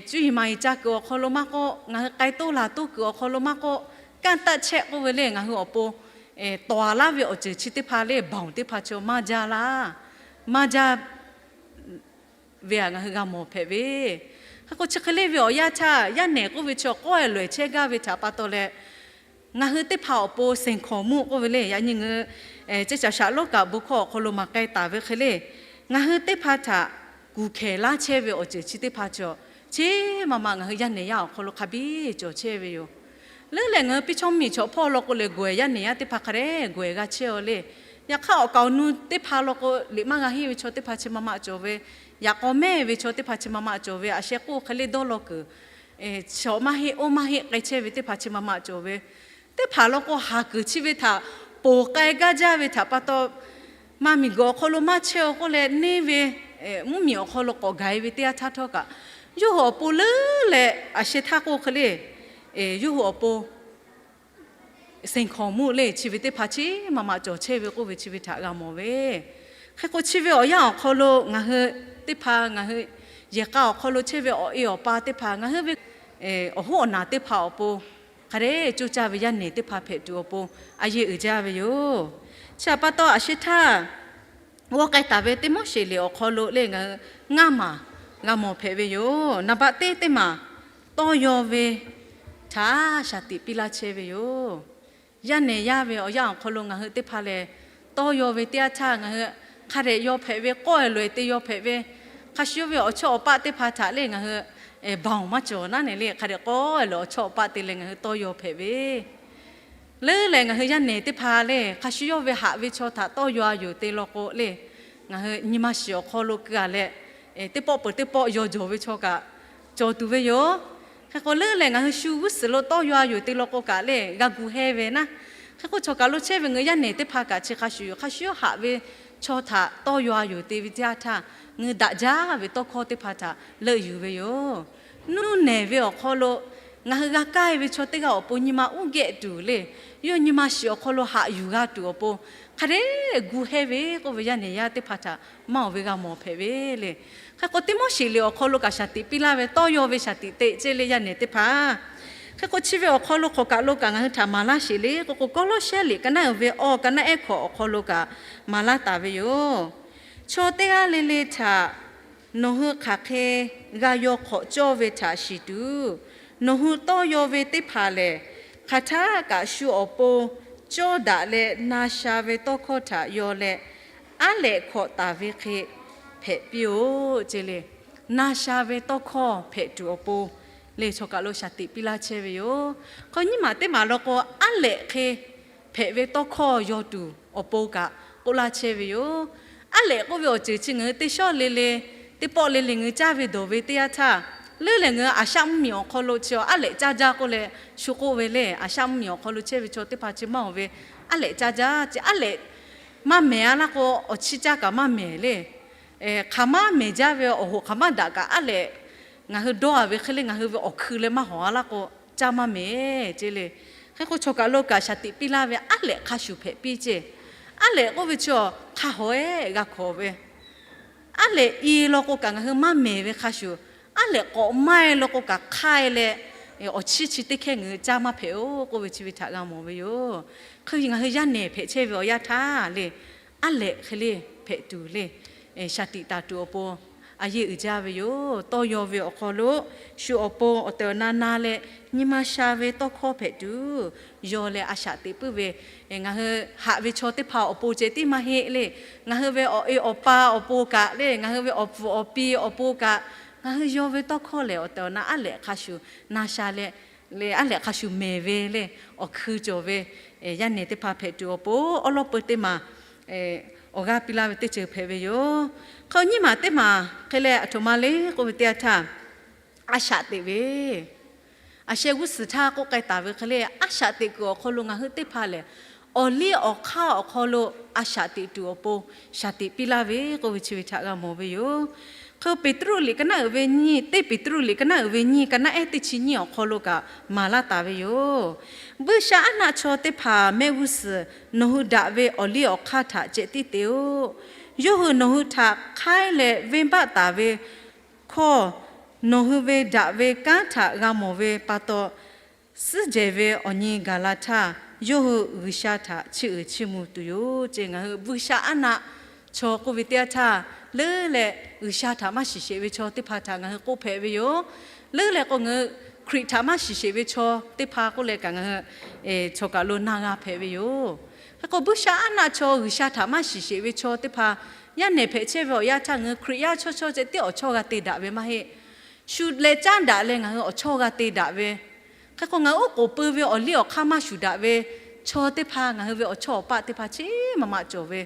cuˇ yiˍ maˍ yiˍ ca kuiˬ awˬ hk'aw lo maˇ k'oˆ, ngaˬ hui k'ai toˇ laˬ toˇ kuiˬ awˬ hk'aw lo maˇ k'oˆ, kanˇ taˆ chehˇ k'oˆ ve le ngaˬ hui awˬ pon tawˍ-a laˇ ve awˬ ceuˬ chi teˇ hpaˍ le baˬ-oˬ teˇ hpaˍ chaw maˇ jaˇ laˇ, maˇ jaˇ ve htaꞈ ngaˬ hui g'a mawˬ hpehꞈ ve. Hk'e k'o, chi hk'e le ve awˬ yanˇ htaˇ yaˇ nehˬ k'oˆ ve chaw k'awehˇ loꞈ-e chehˇ gaˇ ve htaꞈ pa taw leh, ngaˬ hui teˇ hpaˍ awˬ pon seˍ hkawnˍ muˆ k'oˆ ve le, yaꞈ nyi ngaˬ hui ceh caˬ shaꞈ loˉ kaꞈ bon hkawˇ awˬ hk'aw lo maˍ k'ai taˍ ve hk'e le, ngaˬ hui teˇ hpaˍ htaꞈ kuˬ hkehˬ laˇ chehˇ ve awˬ ceuˬ chi teˇ hpaˍ chaw, chi maˇ maˇ ngaˬ hui yaˇ nehˬ yaˇ awˬ hk'aw lo hk'a biˇ cawˬ chehˇ ve yoˬ. Leuˉ lehˬ, ngaˬ hui piˇ chawˇ miˬ chaw hpawˇ law k'o lehˬ, gawehˬ yaˇ nehˬ yaˇ teˇ hpaˍ hk'a dehꞈ gawehˬ g'a chehˇ aw le. Yaꞈ hk'aˇ, awˬ kaoˍ awˬ nu teˇ hpaˍ law k'o, liꞈ maˇ g'a henˇ ve chaw teˇ hpaˍ chi ma ma cawˬ ve, yaꞈ k'aw mehˇ ve chaw teˇ hpaˍ chi ma ma cawˬ ve, aˬ sheh k'oˆ hk'e le dawˇ law kuiˬ, chaw maˇ heˆ, oˇ maˇ heˆ k'ai chehˇ ve teˇ hpaˍ chi ma ma cawˬ ve, teˇ hpaˍ law k'o, haˍ kuiˬ chi ve htaꞈ ponˬ k'ai gaˇ jaˇ ve htaꞈ pa taw, maˇ miˬ guiˬ awˬ hk'aw lo maˇ chehˇ aw k'oˆ leh, neˇ ve mvuhˇ miˬ awˬ hk'aw lo k'awꞈ gaˬ e ve teˇ yanˇ htaˇ htawˇ kaꞈ, yawˇ hui awˬ pon leuˉ leh aˬ sheh htaˇ k'oˆ hk'e le, yawˇ hui awˬ pon seˍ hkawnˍ muˆ le chi ve teˇ hpaˍ chi ma ma cawˬ chehˇ ve k'oˆ ve chi ve htaꞈ g'a mawˬ ve. Hk'e k'o, chi ve awˬ yanˇ awˬ hk'aw lo ngaˬ hui teˇ hpaˍ, ngaˬ hui yehˬ k'a awˬ hk'aw lo chehˇ ve awˬ e awˬ pa teˇ hpaˍ, ngaˬ hui ve awˬ hoˉ awˬ naˬ teˇ hpaˍ awˬ pon, hk'a dehꞈ coˇ caˇ ve yaˇ nehˬ teˇ hpaˍ hpehꞈ tuˬ awˬ pon a yeˇ uiˍ jaˇ ve yoˬ. Chi htaꞈ pa taw, aˬ sheh htaˇ g'awˇ k'ai taˍ ve teˇ Moˉseˍ liꞈ awˬ hk'aw lo le ngaˬ hui ngaˇ maˬ g'a mawˬ hpehꞈ ve yoˬ. Naˍ baˆ teˇ teˇ maˬ tawˇ yaw ve htaꞈ shaˍ tiꞈ piˇ laˇ chehˇ ve yoˬ. Yaˇ nehˬ yaˇ ve awˬ yanˇ awˬ hk'aw lo ngaˬ hui teˇ hpaˍ lehˬ, tawˇ yaw ve teˇ yanˇ htaˇ ngaˬ hui hk'a dehꞈ yaw hpehꞈ ve, k'awˇ e loꞈ e te yaw hpehꞈ ve, hk'a shuˍ ve awˬ chawˇ awˬ paˆ teˇ hpaˍ htaꞈ le ngaˬ hui baˬ maˇ cawˬ naˉ nehˬ le, hk'a dehꞈ k'awˇ e loꞈ awˬ chawˇ awˬ paˆ te leh ngaˬ hui tawˇ yaw hpehꞈ ve. Leuˉ lehˬ, ngaˬ hui yaˇ nehˬ teˇ hpaˍ le, hk'a shuˍ yawˇ ve haꞈ ve chaw htaꞈ tawˇ yaw a yoˬ te law k'o le, ngaˬ hui nyi ma shiˍ awˬ hk'aw lo keu a leh, teˇ pawˆ peuˬ teˇ pawˆ yaw jawˬ ve chaw kaꞈ cawˬ tuˬ ve yoˬ. Hk'e k'o, leuˉ lehˬ ngaˬ hui shu g'uˇ suhˍ lo tawˇ yaw a yoˬ te law k'o kaꞈ le, g'a gu hehˇ ve naˉ. Hk'e k'o, chaw kaˬ lo chehˇ ve ngaˬ hui yaˇ nehˬ teˇ hpaˍ kaꞈ chi hk'a shuˍ yoˬ. Hk'a shuˍ yawˇ haꞈ ve chaw htaꞈ tawˇ yaw a yoˬ te ve teˇ yanˇ htaˇ, ngaˬ hui daꞈ jaˇ ve tawˇ hkawˇ teˇ hpaˍ htaꞈ leuˆ yuˬ ve yoˬ. Nuˇ nehˬ ve awˬ hk'aw lo ngaˬ hui g'a kaˇ e ve chaw teˇ g'aˇ awˬ pon nyi ma uˉ gehˆ tuˬ le, yawˇ nyi ma shiˍ awˬ hk'aw lo haꞈ yuˬ g'a tuˬ awˬ pon, hk'a dehꞈ gu hehˇ ve k'oˆ ve yaˇ nehˬ yaˇ teˇ hpaˍ htaꞈ maˇ oˬ ve g'a mawˬ hpehꞈ ve le. Hk'e k'o, teˇ Moˉseˍ liꞈ awˬ hk'aw lo kaꞈ shaˍ tiꞈ piˇ laˇ ve tawˇ yaw ve shaˍ tiꞈ teꞈ ceˇ le yaˇ nehˬ teˇ hpaˍ. Hk'e k'o, chi ve awˬ hk'aw lo hk'awꞈ kaˬ lo kaꞈ ngaˬ hui htaꞈ maˍ laˇ sheˍ le k'oˆ k'o, Kawˇlawˇsehˇ liꞈ ka naˉ uiˍ ve awˇ ka naˉ ehˉ hkawꞈ awˬ hk'aw lo kaꞈ maˍ laˇ taˍ ve yoˬ. Chaw teˇ g'aˇ le le htaꞈ nawˬ hui hk'aˬ hk'e g'a yaw hk'awꞈ cawˇ ve htaꞈ shiˍ tuˬ, nawˬ hui tawˇ yaw ve teˇ hpaˍ lehˬ, hk'aˬ htaˆ kaꞈ shu awˬ pon cawˇ daꞈ leh na sha ve tawˇ hkawˇ htaꞈ yaw leh, aˉ lehꞈ hkawꞈ taˍ ve hk'e hpehꞈ piˇ-oˆ ceˇ le. Na sha ve tawˇ hkawˇ hpehꞈ tuˬ awˬ pon le, chaw kaˬ lo shaˍ tiꞈ piˇ laˇ chehˇ ve yoˬ. Hk'e nyiˇ maˬ teˇ maˬ law k'o, aˉ lehꞈ hk'e hpehꞈ ve tawˇ hkawˇ yaw tuˬ awˬ pon kaꞈ k'oˆ laˇ chehˇ ve yoˬ. Aˉ lehꞈ k'oˆ ve awˬ ceuˬ chi ngaˬ hui teˇ shawˉ le le, teˇ pawˆ le le ngaˬ hui caˇ ve dawˬ ve teˇ yanˇ htaˇ, leuˉ lehˬ ngaˬ hui Aˍshaˆ mvuhˇmiˬ awˬ hk'aw lo chi aˉ lehꞈ caˇ jaˇ k'oˆ leh shu k'oˆ ve le. Aˍshaˆ mvuhˇmiˬ awˬ hk'aw lo chehˇ ve chaw teˇ hpaˍ chi maˇ oˬ ve, aˉ lehꞈ caˇ jaˇ ceˇ. Aˉ lehꞈ maˇ mehˍ a laˇ k'o, awˬ chiˇ caˇ kaꞈ maˇ mehˍ le. Hk'aˬ maˇ mehˍ jaˇ ve awˬ hoꞈ hk'aˬ maˇ daꞈ kaꞈ aˉ lehꞈ ngaˬ hui dawˇ a ve hk'e le, ngaˬ hui ve awˬ hkui leh maˇ hawˍ a laˇ k'o, caˇ maˇ mehˍ ceˇ le. Hk'e k'o, chaw kaˬ lo kaꞈ shaˍ tiꞈ piˇ laˇ ve aˉ lehꞈ hk'a shuˍ hpehꞈ piˇ ceˇ. Aˉ lehꞈ k'oˆ ve chi awˬ hk'a hawˍ ehˉ g'a hkawꞈ ve, aˉ lehꞈ i law k'o kaꞈ ngaˬ hui maˇ mehˍ ve hk'a shuˍ, aˉ lehꞈ k'awꞈ maˇ e law k'o kaꞈ hk'aˇ e leh, awˬ chiˇ chi teˇ hkehˇ ngaˬ hui caˇ maˇ hpehꞈ-oˬ k'oˆ ve chi ve htaꞈ g'a mawˬ ve yoˬ. Hk'e ngaˬ hui yaˇ nehˬ hpehꞈ chehˇ ve awˬ yanˇ htaˇ le, aˉ lehꞈ hk'e le hpehꞈ tuˬ le, shaˍ tiꞈ taˍ tuˬ awˬ pon a yeˇ uiˍ jaˇ ve yoˬ. Tawˇ yaw ve awˬ hk'aw lo shu awˬ pon awˬ tehˬ awˬ na na leh, nyi ma sha ve tawˇ hkawˇ hpehꞈ tuˬ yaw leh a shaꞈ teꞈ puiˉ ve, ngaˬ hui haꞈ ve chaw teˇ hpaˍ awˬ pon ceh tiˉ maˇ heˆ le. Ngaˬ hui ve awˬ e awˬ pa awˬ pon kaꞈ le, ngaˬ hui ve awˬ pfuhˍ awˬ pi awˬ pon kaꞈ, ngaˬ hui yaw ve tawˇ hkawˇ lehˬ awˬ tehˬ awˬ na aˉ lehꞈ hk'a shuˍ na sha leh, le aˉ lehꞈ hk'a shuˍ mehˍ ve le, awˬ hkui cawˬ ve yaˇ nehˬ teˇ hpaˍ hpehꞈ tuˬ awˬ pon awˉ lawˉ peu teˇ maˬ awˬ g'aˇ piˇ laˇ ve teˇ ceuˬ hpehꞈ ve yoˬ. Hk'e nyiˇ maˬ teˇ maˬ hk'e leh aˬ htoꞈ ma le k'oˆ ve teˇ yanˇ htaˇ, a shaꞈ teꞈ ve, aˬ sheh g'uˇ suhˍ htaˇ k'oˆ k'ai taˍ ve hk'e le, a shaꞈ teꞈ kuiˬ awˬ hk'aw lo ngaˬ hui teˇ hpaˍ lehˬ, awˬ liˇ awˬ hk'aˇ awˬ hk'aw lo a shaꞈ teꞈ tuˬ awˬ pon shaˍ tiꞈ piˇ laˇ ve k'oˆ ve chi ve htaꞈ g'a mawˬ ve yoˬ. Hk'e Peˍtruˆ liꞈ ka naˉ uiˍ ve nyiˇ, teˇ Peˍtruˆ liꞈ ka naˉ uiˍ ve nyiˇ, ka naˉ ehˉ teˇ chi nyiˇ awˬ hk'aw lo kaꞈ maˍ laˇ taˍ ve yoˬ. Buiˇshaˆaˉnaˆ chaw teˇ hpaˍ mehˆ g'uˇ suhˍ nawˬ hui daꞈ ve awˬ liˇ awˬ hk'aˇ htaꞈ ceh tiˉ te-oˆ. Yawˇ hui nawˬ hui htaꞈ hk'aiˉ leh venˇbaˆ taˍ ve hkawˇ, nawˬ hui ve daꞈ ve kanˉ htaꞈ g'a mawˬ ve pa taw, suhˉ jehˬ ve awˬ nyi gaˬ la htaˇ, yawˇ hui G'uiˬsha htaꞈ chiˇ uiˍ chiˇ mvuh tuˬ yoˬ ceˇ. Ngaˬ hui Buiˇshaˆaˉnaˆ chaw k'oˆ ve teˇ yanˇ htaˇ, leuˉ leh G'uiˬsha htaꞈ maˇ shiˍ sheˍ ve chaw teˇ hpaˍ htaꞈ ngaˬ hui k'oˆ hpehꞈ ve yoˬ. Leuˉ leh k'o ngaˬ hui Hkriꞈ htaꞈ maˇ shiˍ sheˍ ve chaw teˇ hpaˍ k'oˆ leh kaꞈ ngaˬ hui chaw kaˬ lo na g'a hpehꞈ ve yoˬ. Hk'e k'o Buiˇshaˆaˉnaˆ chaw G'uiˬsha htaꞈ maˇ shiˍ sheˍ ve chaw teˇ hpaˍ yaˇ nehˬ hpehꞈ chehˇ ve awˬ yanˇ htaˇ ngaˬ hui Hkriꞈ yaˇ chawˇ chawˇ ceh tiˉ awˬ chawˇ g'a te daꞈ ve maˇ heˆ. Shu leh caˉ daꞈ leh ngaˬ hui awˬ chawˇ g'a te daꞈ ve Hk'e k'o, ngaˬ hui oˉ k'oˍ pui ve awˬ liˇ awˬ hk'aˇ maˇ shuˍ daꞈ ve chaw teˇ hpaˍ, ngaˬ hui ve awˬ chawˇ awˬ paˆ teˇ hpaˍ chi maꞈ maꞈ cawˬ ve.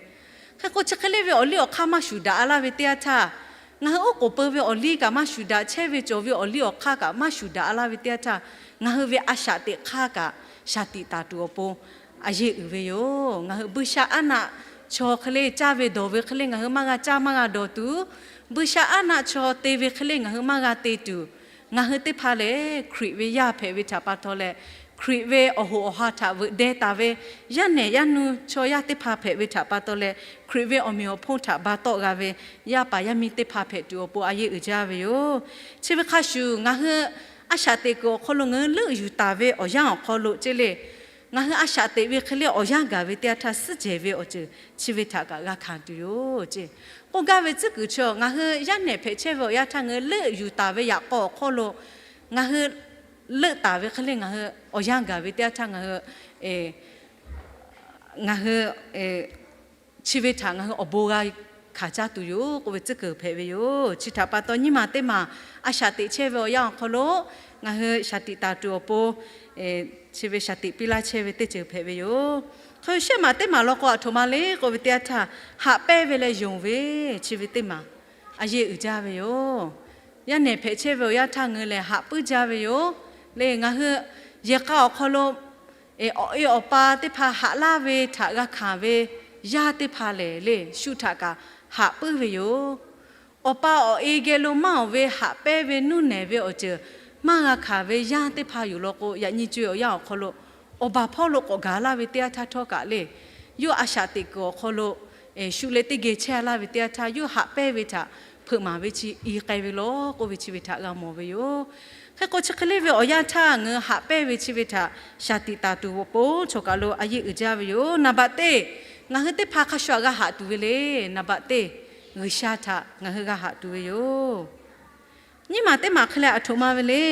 Hk'e k'o, chi hk'e le ve awˬ liˇ awˬ hk'aˇ maˇ shuˍ daꞈ laˇ ve teˇ yanˇ htaˇ, ngaˬ hui oˉ k'oˍ pui ve awˬ liˇ kaꞈ maˇ shuˍ daꞈ, chehˇ ve cawˬ ve awˬ liˇ awˬ hk'aˇ kaꞈ maˇ shuˍ daꞈ laˇ ve teˇ yanˇ htaˇ, ngaˬ hui ve a shaꞈ teꞈ hk'aˇ kaꞈ shaˍ tiꞈ taˍ tuˬ awˬ pon a yeˇ uiˍ ve yoˬ. Ngaˬ hui buiˇshaˆaˉnaˆ chaw hk'e le caˇ ve dawˬ ve hk'e le ngaˬ hui maˇ g'a caˇ maˇ g'a dawˬ tuˬ, buiˇshaˆaˉnaˆ chaw te ve hk'e le ngaˬ hui maˇ g'a te tuˬ, ngaˬ hui teˇ hpaˍ lehˬ Hkriꞈ ve yaˇ hpehꞈ ve htaꞈ pa taw leh, Hkriꞈ ve awˬ hoꞈ awˬ ha htaꞈ veuꞈ deh taˍ ve, yaˇ nehˬ yaˇ nu chaw yaˇ teˇ hpaˍ hpehꞈ ve htaꞈ pa taw leh, Hkriꞈ ve awˬ meꞈ awˬ hponˇ htaꞈ ba tawˆ g'a ve yaˇ paˍ yaˇ miˇ teˇ hpaˍ hpehꞈ tuˬ awˬ pon a yeˇ uiˍ jaˇ ve yoˬ. Chi ve hk'a shuˍ, ngaˬ hui a shaꞈ teꞈ kuiˬ awˬ hk'aw lo ngaˬ hui leuˆ yuˬ taˍ ve awˬ yanˇ awˬ hk'aw lo ceˇ le, ngaˬ hui a shaꞈ teꞈ ve hk'e le awˬ yanˇ gaˬ ve teˇ yanˇ htaˇ suhˉ jehˬ ve awˬ ceuˬ chi ve htaꞈ kaꞈ g'a hkanˍ tuˬ yoˬ ceˇ. K'oˆ gaˇ ve tcuhˉ kuiˬ chi, ngaˬ hui yaˇ nehˬ hpehꞈ chehˇ ve awˬ yanˇ htaˇ ngaˬ hui leuˆ yuˬ taˍ ve yaꞈ k'aw awˬ hk'aw lo ngaˬ hui leuˆ taˍ ve hk'e le ngaˬ hui awˬ yanˇ gaˬ ve teˇ yanˇ htaˇ ngaˬ hui ngaˬ hui chi ve htaꞈ ngaˬ hui awˬ bon g'a hkanˍ caˇ tuˬ yoˬ k'oˆ ve tcuhˉ kuiˬ hpehꞈ ve yoˬ. Chi htaꞈ pa taw nyiˇ maˬ teˇ maˬ a shaꞈ teꞈ chehˇ ve awˬ yanˇ awˬ hk'aw lo ngaˬ hui shaˍ tiꞈ taˍ tuˬ awˬ pon chi ve shaˍ tiꞈ piˇ laˇ chehˇ ve teˇ ceuˬ hpehꞈ ve yoˬ. Hk'e shehˆ maˬ teˇ maˬ law k'o, aˬ htoꞈ ma le k'oˆ ve teˇ yanˇ htaˇ, haꞈ pehnˇ ve leh yonˍ ve chi ve teˇ maˬ a yeˇ uiˍ jaˇ ve yoˬ. Yaˇ nehˬ hpehꞈ chehˇ ve awˬ yanˇ htaˇ ngaˬ hui lehˬ haꞈ puiˉ jaˇ ve yoˬ. Le ngaˬ hui yehˬ k'a awˬ hk'aw lo awˬ e awˬ pa teˇ hpaˍ haꞈ laˇ ve htaꞈ g'a hkanˍ ve yaˇ teˇ hpaˍ lehˬ le, shu htaꞈ kaꞈ haꞈ puiˉ ve yoˬ. Awˬ pa awˬ e geh lo maˇ oˬ ve haꞈ pehnˇ ve nuˇ nehˬ ve awˬ ceuˬ maˇ g'a hkanˍ ve yaˇ teˇ hpaˍ yoˬ law k'o, yaꞈ nyi co e awˬ yanˇ awˬ hk'aw lo awˬ baˬ hpawˇ lo k'awꞈ gaˬ laˇ ve teˇ yanˇ htaˇ htawˇ kaꞈ le, yawˇ a shaꞈ teꞈ kuiˬ awˬ hk'aw lo shu leh teˇ geh chehˇ laˇ ve teˇ yanˇ htaˇ, yawˇ haꞈ pehnˇ ve htaꞈ hpeuꞈ maˍ ve chi i k'ai ve law k'oˆ ve chi ve htaꞈ g'a mawˬ ve yoˬ. Hk'e k'o, chi hk'e le ve awˬ yanˇ htaˇ ngaˬ hui haꞈ pehnˇ ve chi ve htaꞈ shaˍ tiꞈ taˍ tuˬ awˬ pon chaw kaˬ lo a yeˇ uiˍ jaˇ ve yoˬ. Naˍ baꞈ teˇ, ngaˬ hui teˇ hpaˍ hk'a shuˍ g'a haꞈ tuˬ ve le. Naˍ baꞈ teˇ, G'uiˬsha htaꞈ ngaˬ hui g'a haꞈ tuˬ ve yoˬ. Nyiˇ maˬ teˇ maˬ hk'e leh aˬ htoꞈ ma ve le.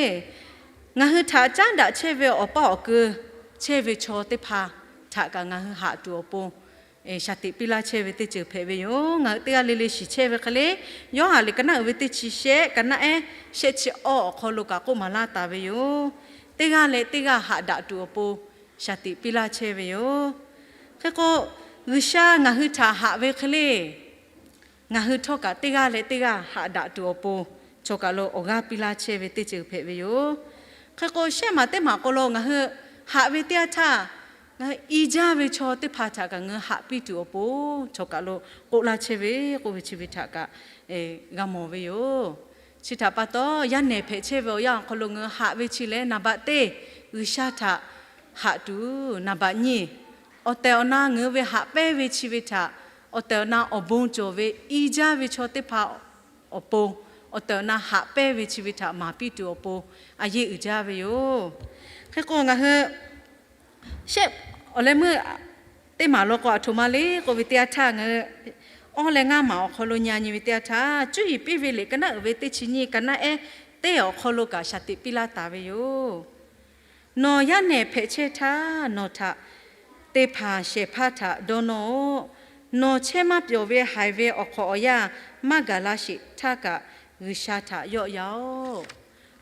Ngaˬ hui htaꞈ caˉ daꞈ chehˇ ve awˬ paˇ awˬ keu chehˇ ve chaw teˇ hpaˍ htaꞈ kaꞈ ngaˬ hui haꞈ tuˬ awˬ pon shaˍ tiꞈ piˇ laˇ chehˇ ve teˇ ceuˬ hpehꞈ ve yoˬ. Ngaˬ hui teˇ g'aˇ le le shiˍ chehˇ ve hk'e le, Yoˇhanˬ liꞈ ka naˆ uiˍ ve teˇ chi shehˆ, ka naˆ ehˉ shehˆ chi awˇ awˬ hk'aw lo kaꞈ k'oˆ maˍ laˇ taˍ ve yoˬ. Teˇ g'aˇ leh teˇ g'aˇ haꞈ daꞈ tuˬ awˬ pon shaˍ tiꞈ piˇ laˇ chehˇ ve yoˬ. Hk'e k'o, G'uiˬsha ngaˬ hui htaꞈ haꞈ ve hk'e le, ngaˬ hui htawˇ kaꞈ teˇ g'aˇ leh teˇ g'aˇ haꞈ daꞈ tuˬ awˬ pon chaw kaˬ lo awˬ g'aˇ piˇ laˇ chehˇ ve teˇ ceuˬ hpehꞈ ve yoˬ. Hk'e k'o, shehˆ maˬ teˇ maˬ k'o lo ngaˬ hui haꞈ ve teˇ yanˇ htaˇ, ngaˬ hui i jaˇ ve chaw teˇ hpaˍ htaꞈ kaꞈ ngaˬ hui haꞈ piˇ tuˬ awˬ pon chaw kaˬ lo k'oˆ laˇ chehˇ ve k'oˆ ve chi ve htaꞈ kaꞈ g'a mawˬ ve yoˬ. Chi htaꞈ pa taw, yaˇ nehˬ hpehꞈ chehˇ ve awˬ yanˇ awˬ hk'aw lo ngaˬ hui haꞈ ve chi lehˬ, naˍ baꞈ teˇ, G'uiˬsha htaꞈ haꞈ tuˬ, naˍ baꞈ nyiˇ, awˬ tehˬ awˬ na ngaˬ hui ve haꞈ pehnˇ ve chi ve htaꞈ awˬ tehˬ awˬ na awˬ bon cawˬ ve i jaˇ ve chaw teˇ hpaˍ awˬ pon, awˬ tehˬ awˬ na haꞈ pehnˇ ve chi ve htaꞈ maˍ piˇ tuˬ awˬ pon a yeˇ uiˍ jaˇ ve yoˬ. Hk'e k'o, ngaˬ hui shehˆ awˬ leh meuˇ teˇ maˬ law k'o, aˬ htoꞈ ma le k'oˆ ve teˇ yanˇ htaˇ, ngaˬ hui awˇ leh ngaˇ maˬ awˬ hk'aw lo nyi nyi ve teˇ yanˇ htaˇ, cuˇ yiˍ piˇ ve liꞈ ka naˆ uiˍ ve teˇ chi nyiˇ, ka naˆ ehˉ teˇ awˬ hk'aw lo kaꞈ shaˍ tiꞈ piˇ laˇ taˍ ve yoˬ. Nawˬ yaˇ nehˬ hpehꞈ chehˇ htaˇ, nawˬ htaꞈ te hpanˍ shehˍ hpaˇ htaꞈ dawˇ nawˇ-oˆ. Nawˬ chehˇ maˇ pyawˬ ve haiˬ ve awˬ hk'awꞈ awˬ yanˇ maˇ gaˬ la sheˍ htaˇ kaꞈ, G'uiˬsha htaꞈ yawˆ yan-oˆ.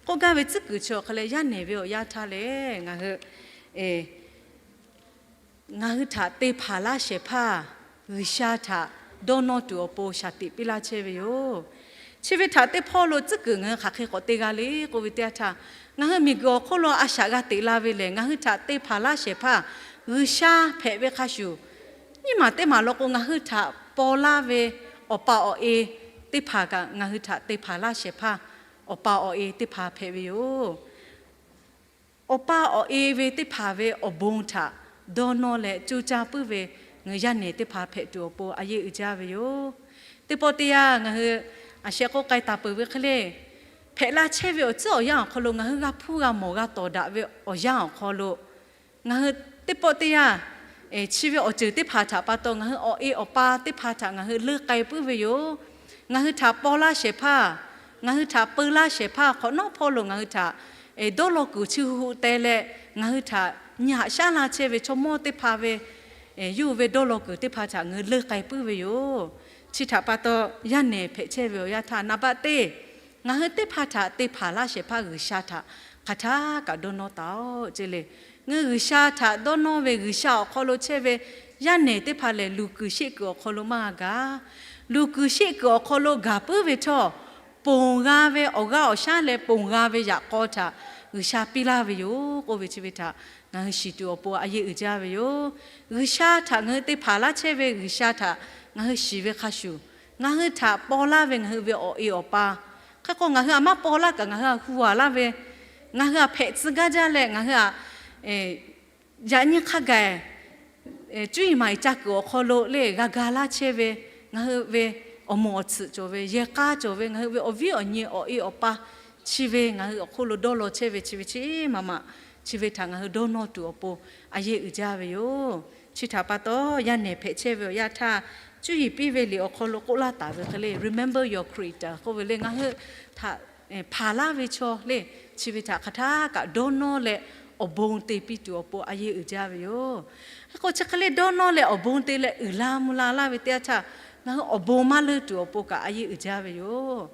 K'oˆ gaˇ ve tcuhˉ kuiˬ chi awˬ hk'aw leh, yaˇ nehˬ ve awˬ yanˇ htaˇ lehˬ, ngaˬ hui ngaˬ hui htaꞈ te hpanˍ laˇ shehˍ hpaˇ G'uiˬsha htaꞈ dawˇ nawˇ tuˬ awˬ pon shaˍ tiꞈ piˇ laˇ chehˇ ve yoˬ. Chi ve htaꞈ teˇ hpawˇ lo tcuhˉ kuiˬ ngaˬ hui hk'aˬ hk'e k'awꞈ te g'a le k'oˆ ve teˇ yanˇ htaˇ, ngaˬ hui miˬguiˬ awˬ hk'oˆ lo a shaꞈ g'a teꞈ la ve lehˬ, ngaˬ hui htaꞈ te hpanˍ laˇ shehˍ hpaˇ G'uiˬsha hpehꞈ ve hk'a shuˍ, nyiˇ maˬ teˇ maˬ law k'o, ngaˬ hui htaꞈ paw laˇ ve awˬ pa awˬ e teˇ hpaˍ kaꞈ ngaˬ hui htaꞈ te hpanˍ laˇ shehˍ hpaˇ awˬ pa awˬ e teˇ hpaˍ hpehꞈ ve yoˬ. Awˬ pa awˬ e ve teˇ hpaˍ ve awˬ bon htaꞈ dawˇ nawˇ leh coˇ caˇ puiˉ ve ngaˬ hui yaˇ nehˬ teˇ hpaˍ hpehꞈ tuˬ awˬ pon a yeˇ uiˍ jaˇ ve yoˬ. Teˇ pawˆ teˇ yanˇ ngaˬ hui aˬ sheh k'oˆ k'ai taˍ peuˬ ve hk'e le, hpehꞈ la chehˇ ve awˬ tcuhˉ awˬ yanˇ awˬ hk'aw lo ngaˬ hui g'a hpuˇ g'a mawˬ g'a tawˍ daꞈ ve awˬ yanˇ awˬ hk'aw lo, ngaˬ hui teˇ pawˆ teˇ yanˇ chi ve awˬ ceuˬ teˇ hpaˍ htaꞈ pa taw ngaˬ hui awˬ e awˬ pa teˇ hpaˍ htaꞈ ngaˬ hui leuˇ k'ai puiˉ ve yoˬ. Ngaˬ hui htaꞈ paw laˇ shehˍ hpaˇ, ngaˬ hui htaꞈ peu laˇ shehˍ hpaˇ, hk'awꞈ nawˉ hpawˇ lo ngaˬ hui htaꞈ dawˇ law kuiˬ chi hu hu te leh ngaˬ hui htaꞈ nyi haꞈ shaˉ la chehˇ ve chaw mawˇ teˇ hpaˍ ve yawˇ hui ve dawˇ law kuiˬ teˇ hpaˍ htaꞈ ngaˬ hui leuˇ k'ai puiˉ ve yoˬ. Chi htaꞈ pa taw, yaˇ nehˬ hpehꞈ chehˇ ve awˬ yanˇ htaˇ, naˍ baꞈ teˇ, ngaˬ hui teˇ hpaˍ htaꞈ te hpanˍ laˇ shehˍ hpaˇ G'uiˬsha htaꞈ hk'aˬ htaˇ kaꞈ dawˇ nawˇ taˍ-oꞈ ce le. Ngaˬ hui G'uiˬsha htaꞈ dawˇ nawˇ ve, G'uiˬsha awˬ hk'aw lo chehˇ ve yaˇ nehˬ teˇ hpaˍ lehˬ, luˬ kuiˬ sheˆ kuiˬ awˬ hk'aw lo maˇ g'a gaˬ. Luˬ kuiˬ sheˆ kuiˬ awˬ hk'aw lo gaˬ puiˉ ve htawˇ, ponˬ g'a ve awˬ g'aˇ awˬ shaˉ leh ponˬ g'a ve yaꞈ k'aw htaꞈ G'uiˬsha piˇ laˇ ve yoˬ k'oˆ ve chi ve htaꞈ ngaˬ hui shiˍ tuˬ awˬ pon a yeˇ uiˍ jaˇ ve yoˬ. G'uiˬsha htaꞈ ngaˬ hui te hpanˍ laˇ chehˇ ve G'uiˬsha htaꞈ ngaˬ hui shiˍ ve hk'a shuˍ, ngaˬ hui htaꞈ paw laˇ ve ngaˬ hui ve awˬ e awˬ pa, hk'e k'o ngaˬ hui aꞈ maˇ paw laˇ kaꞈ ngaˬ hui aꞈ hu a laˇ ve, ngaˬ hui aꞈ hpehꞈ tcuh gaˇ jaˇ leh ngaˬ hui aꞈ yaꞈ nyi hk'a gaˬ cuˇ yiˍ maˍ yiˍ ca kuiˬ awˬ hk'aw lo le g'a ga laˇ chehˇ ve, ngaˬ hui ve awˬ moˍ awˬ tsuhꞈ cawˬ ve, yehˬ k'a cawˬ ve, ngaˬ hui ve awˬ viˉ awˬ nyi awˬ e awˬ pa chi ve ngaˬ hui awˬ hk'oˆ lo dawˇ law chehˇ ve chi ve chi maꞈ maꞈ, chi ve htaꞈ ngaˬ hui dawˇ nawˇ tuˬ awˬ pon a yeˇ uiˍ jaˇ ve yoˬ. Chi htaꞈ pa taw, yaˇ nehˬ hpehꞈ chehˇ ve awˬ yanˇ htaˇ, cuˇ yiˍ piˇ ve liꞈ awˬ hk'aw lo k'oˆ laˇ taˍ ve hk'e le, Remember your Creator k'oˆ ve le, ngaˬ hui htaꞈ hpanˍ laˇ ve chaw le, chi ve htaꞈ hk'aˬ htaˇ kaꞈ dawˇ nawˇ leh awˬ bon te piˇ tuˬ awˬ pon a yeˇ uiˍ jaˇ ve yoˬ. Hk'e k'o chi hk'e le dawˇ nawˇ leh awˬ bon te leh uiˍ la mvuh la laˇ ve teˇ yanˇ htaˇ, ngaˬ hui awˬ bon maˇ leuˇ tuˬ awˬ pon kaꞈ a yeˇ uiˍ jaˇ ve yoˬ.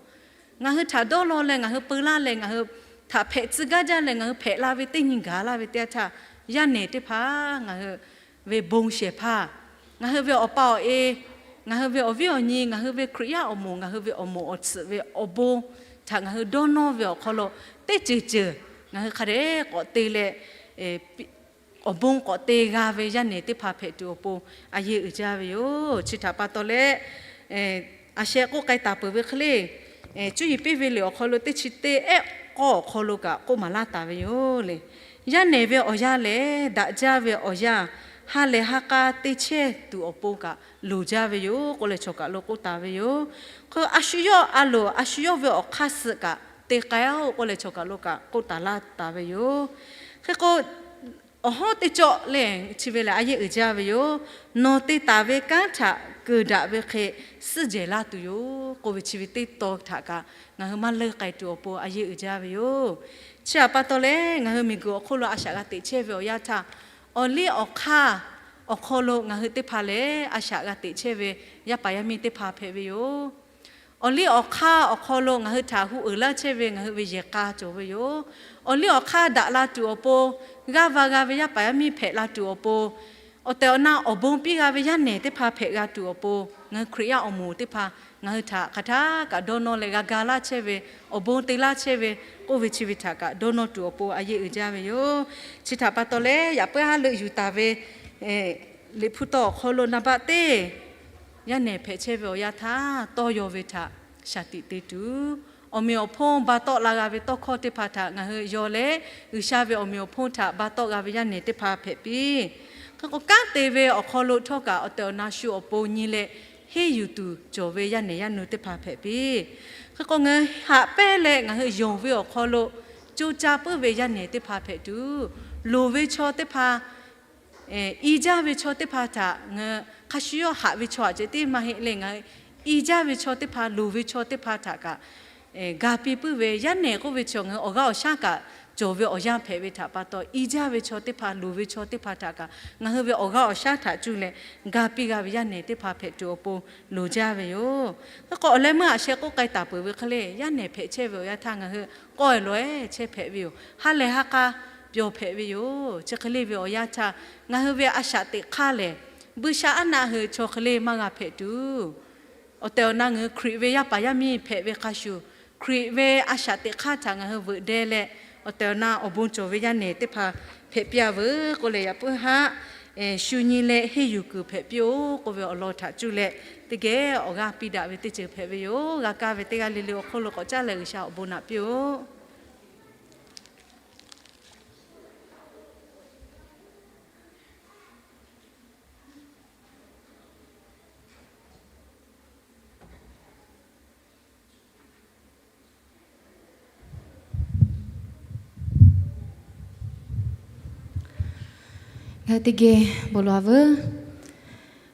Ngaˬ hui htaꞈ dawˇ law leh ngaˬ hui peu laˇ leh ngaˬ hui htaꞈ hpehꞈ tcuh gaˇ jaˇ leh ngaˬ hui hpehꞈ la ve teˇ nyi gaˬ laˇ ve teˇ yanˇ htaˇ, yaˇ nehˬ teˇ hpaˍ ngaˬ hui ve bon shehˍ hpaˇ, ngaˬ hui ve awˬ pa awˬ e, ngaˬ hui ve awˬ viˉ awˬ nyi, ngaˬ hui ve Hkriꞈ yaˇ awˬ moˍ, ngaˬ hui ve awˬ moˍ awˬ tsuhꞈ ve awˬ bon htaꞈ ngaˬ hui dawˇ nawˇ ve awˬ hk'aw lo teˇ ceuˬ ceuˬ ngaˬ hui hk'a dehꞈ k'awꞈ te leh awˬ bon k'awꞈ te g'a ve yaˇ nehˬ teˇ hpaˍ hpehꞈ tuˬ awˬ pon a yeˇ uiˍ jaˇ ve yoˬ. Chi htaꞈ pa taw leh, a sheh k'oˆ k'ai taˍ peuˬ ve hk'e le, cuˇ yiˍ piˇ ve liꞈ awˬ hk'aw lo teˇ chi teˇ ehˉ k'awˇ awˬ hk'aw lo kaꞈ k'oˆ maˍ laˇ taˍ ve yoˬ le. Yaˇ nehˬ ve awˬ yanˇ lehˬ, daꞈ jaˇ ve awˬ yanˇ, ha lehˬ ha k'a te chehˇ tuˬ awˬ pon kaꞈ loˍ jaˇ ve yoˬ k'oˆ leh chaw kaˬ lo k'oˆ taˍ ve yoˬ. Hk'e a shu yawˇ a loˍ a shu yawˇ ve awˬ hk'aˇ suh kaꞈ te k'ai-oˬ k'oˆ leh chaw kaˬ lo kaꞈ k'oˆ taˍ laˇ taˍ ve yoˬ. Hk'e k'o, awˬ hawˉ teˇ cawˆ lehˬ chi ve lehˬ a yeˇ uiˍ jaˇ ve yoˬ. Nawˬ te taˍ ve kanˉ htaꞈ keunˍ daꞈ ve hk'e suhˉ jehˬ laˇ tuˬ yoˬ k'oˆ ve chi ve teˇ taw htaꞈ kaꞈ ngaˬ hui maˇ leuˇ k'ai tuˬ awˬ pon a yeˇ uiˍ jaˇ ve yoˬ. Chi htaꞈ pa taw leh ngaˬ hui miˬguiˬ awˬ hk'oˆ lo a shaꞈ g'a teꞈ chehˇ ve awˬ yanˇ htaˇ, awˬ liˇ awˬ hk'aˇ awˬ hk'aw lo ngaˬ hui teˇ hpaˍ lehˬ a shaꞈ g'a teꞈ chehˇ ve yaˇ paˍ yaˇ miˇ teˇ hpaˍ hpehꞈ ve yoˬ. Awˬ liˇ awˬ hk'aˇ awˬ hk'aw lo ngaˬ hui htaꞈ hu uiˍ laˇ chehˇ ve ngaˬ hui ve yehˬ k'a cawˬ ve yoˬ. Awˬ liˇ awˬ hk'aˇ daꞈ la tuˬ awˬ pon, g'aˇ va g'a ve yaˇ paˍ yaˇ miˇ hpehꞈ la tuˬ awˬ pon, awˬ tehˬ awˬ na awˬ bon piˇ g'a ve yaˇ nehˬ teˇ hpaˍ hpehꞈ g'a tuˬ awˬ pon, ngaˬ hui Hkriꞈ yaˇ awˬ moˍ teˇ hpaˍ ngaˬ hui htaꞈ hk'aˬ htaˇ kaꞈ dawˇ nawˇ leh g'a ga laˇ chehˇ ve, awˬ bon te laˇ chehˇ ve k'oˆ ve chi ve htaꞈ kaꞈ dawˇ nawˇ tuˬ awˬ pon a yeˇ uiˍ jaˇ ve yoˬ. Chi htaꞈ pa taw leh yaꞈ puiˉ haˉ leuˆ yuˬ taˍ ve liꞈ hpu tawˇ awˬ hk'aw lo naˍ baˆ teˇ yaˇ nehˬ hpehꞈ chehˇ ve awˬ yanˇ htaˇ, tawˇ yaw ve htaꞈ shaˍ tiꞈ te tuˬ, awˬ meꞈ awˬ hponˇ ba tawˆ la g'a ve tawˇ hkawˇ teˇ hpaˍ htaꞈ ngaˬ hui yaw leh, G'uiˬsha ve awˬ meꞈ awˬ hponˇ htaꞈ ba tawˆ g'a ve yaˇ nehˬ teˇ hpaˍ hpehꞈ piˇ. Hk'e k'o kanˉ te ve awˬ hk'aw lo htawˇ kaꞈ awˬ tehˬ awˬ na shu awˬ pon nyi leh henˇ yuˬ tuˬ cawˬ ve yaˇ nehˬ yaˇ nu teˇ hpaˍ hpehꞈ piˇ. Hk'e k'o ngaˬ hui haꞈ pehnˇ leh ngaˬ hui yonˍ ve awˬ hk'aw lo co caˇ puiˉ ve yaˇ nehˬ teˇ hpaˍ hpehꞈ tuˬ, loˍ ve chaw teˇ hpaˍ, i jaˇ ve chaw teˇ hpaˍ htaꞈ ngaˬ hui hk'a shu yawˇ haꞈ ve chaw aꞈ ceh tiˉ maˇ heˆ leh, ngaˬ hui i jaˇ ve chaw teˇ hpaˍ, loˍ ve chaw teˇ hpaˍ htaꞈ kaꞈ ga piˇ puiˉ ve yaˇ nehˬ k'oˆ ve chaw ngaˬ hui awˬ g'aˇ awˬ shaˉ kaꞈ cawˬ ve awˬ yanˇ hpehꞈ ve htaꞈ pa taw, i jaˇ ve chaw teˇ hpaˍ, loˍ ve chaw teˇ hpaˍ htaꞈ kaꞈ ngaˬ hui ve awˬ g'aˇ awˬ shaˉ htaꞈ cuˇ leh ga piˇ g'a ve yaˇ nehˬ teˇ hpaˍ hpehꞈ tuˬ awˬ pon loˍ jaˇ ve yoˬ. Hk'e k'o awˬ leh meuˇ aꞈ sheh k'oˆ k'ai taˍ peuˬ ve hk'e le, yaˇ nehˬ hpehꞈ chehˇ ve awˬ yanˇ htaˇ ngaˬ hui k'awehˬ lawehˬ chehˇ hpehꞈ ve yoˬ. Ha lehˬ ha k'a pyawˬ hpehꞈ ve yoˬ. Chi hk'e le ve awˬ yanˇ htaˇ ngaˬ hui ve a shaꞈ teꞈ hk'aˇ lehˬ, buiˇshaˆaˉnaˆ hui chaw hk'e le maˇ g'a hpehꞈ tuˬ, awˬ tehˬ awˬ na ngaˬ hui Hkriꞈ ve yaˇ paˍ yaˇ miˇ hpehꞈ ve hk'a shuˍ, Hkriꞈ ve a shaꞈ teꞈ hk'aˇ htaꞈ ngaˬ hui veuꞈ deh leh, awˬ tehˬ awˬ na awˬ bon cawˬ ve yaˇ nehˬ teˇ hpaˍ hpehꞈ piˇ-a veuˬ k'oˆ leh, yaꞈ puiˉ haˆ shu nyi leh henˇ yuˬ kuiˬ hpehꞈ piˇ-oˬ k'oˆ ve awˬ lawn htaꞈ cuˇ leh, teˇ geh awˬ g'aˇ piˇ daꞈ ve teˇ ceuˬ hpehꞈ ve yoˬ. G'a kaˇ ve teˇ g'aˇ le le awˬ hk'oˆ lo k'awꞈ caˉ leh G'uiˬsha awˬ bon naꞈ piˇ-oˬ. Ngaˬ hui teˇ geh bon lawˬ-a veuˬ.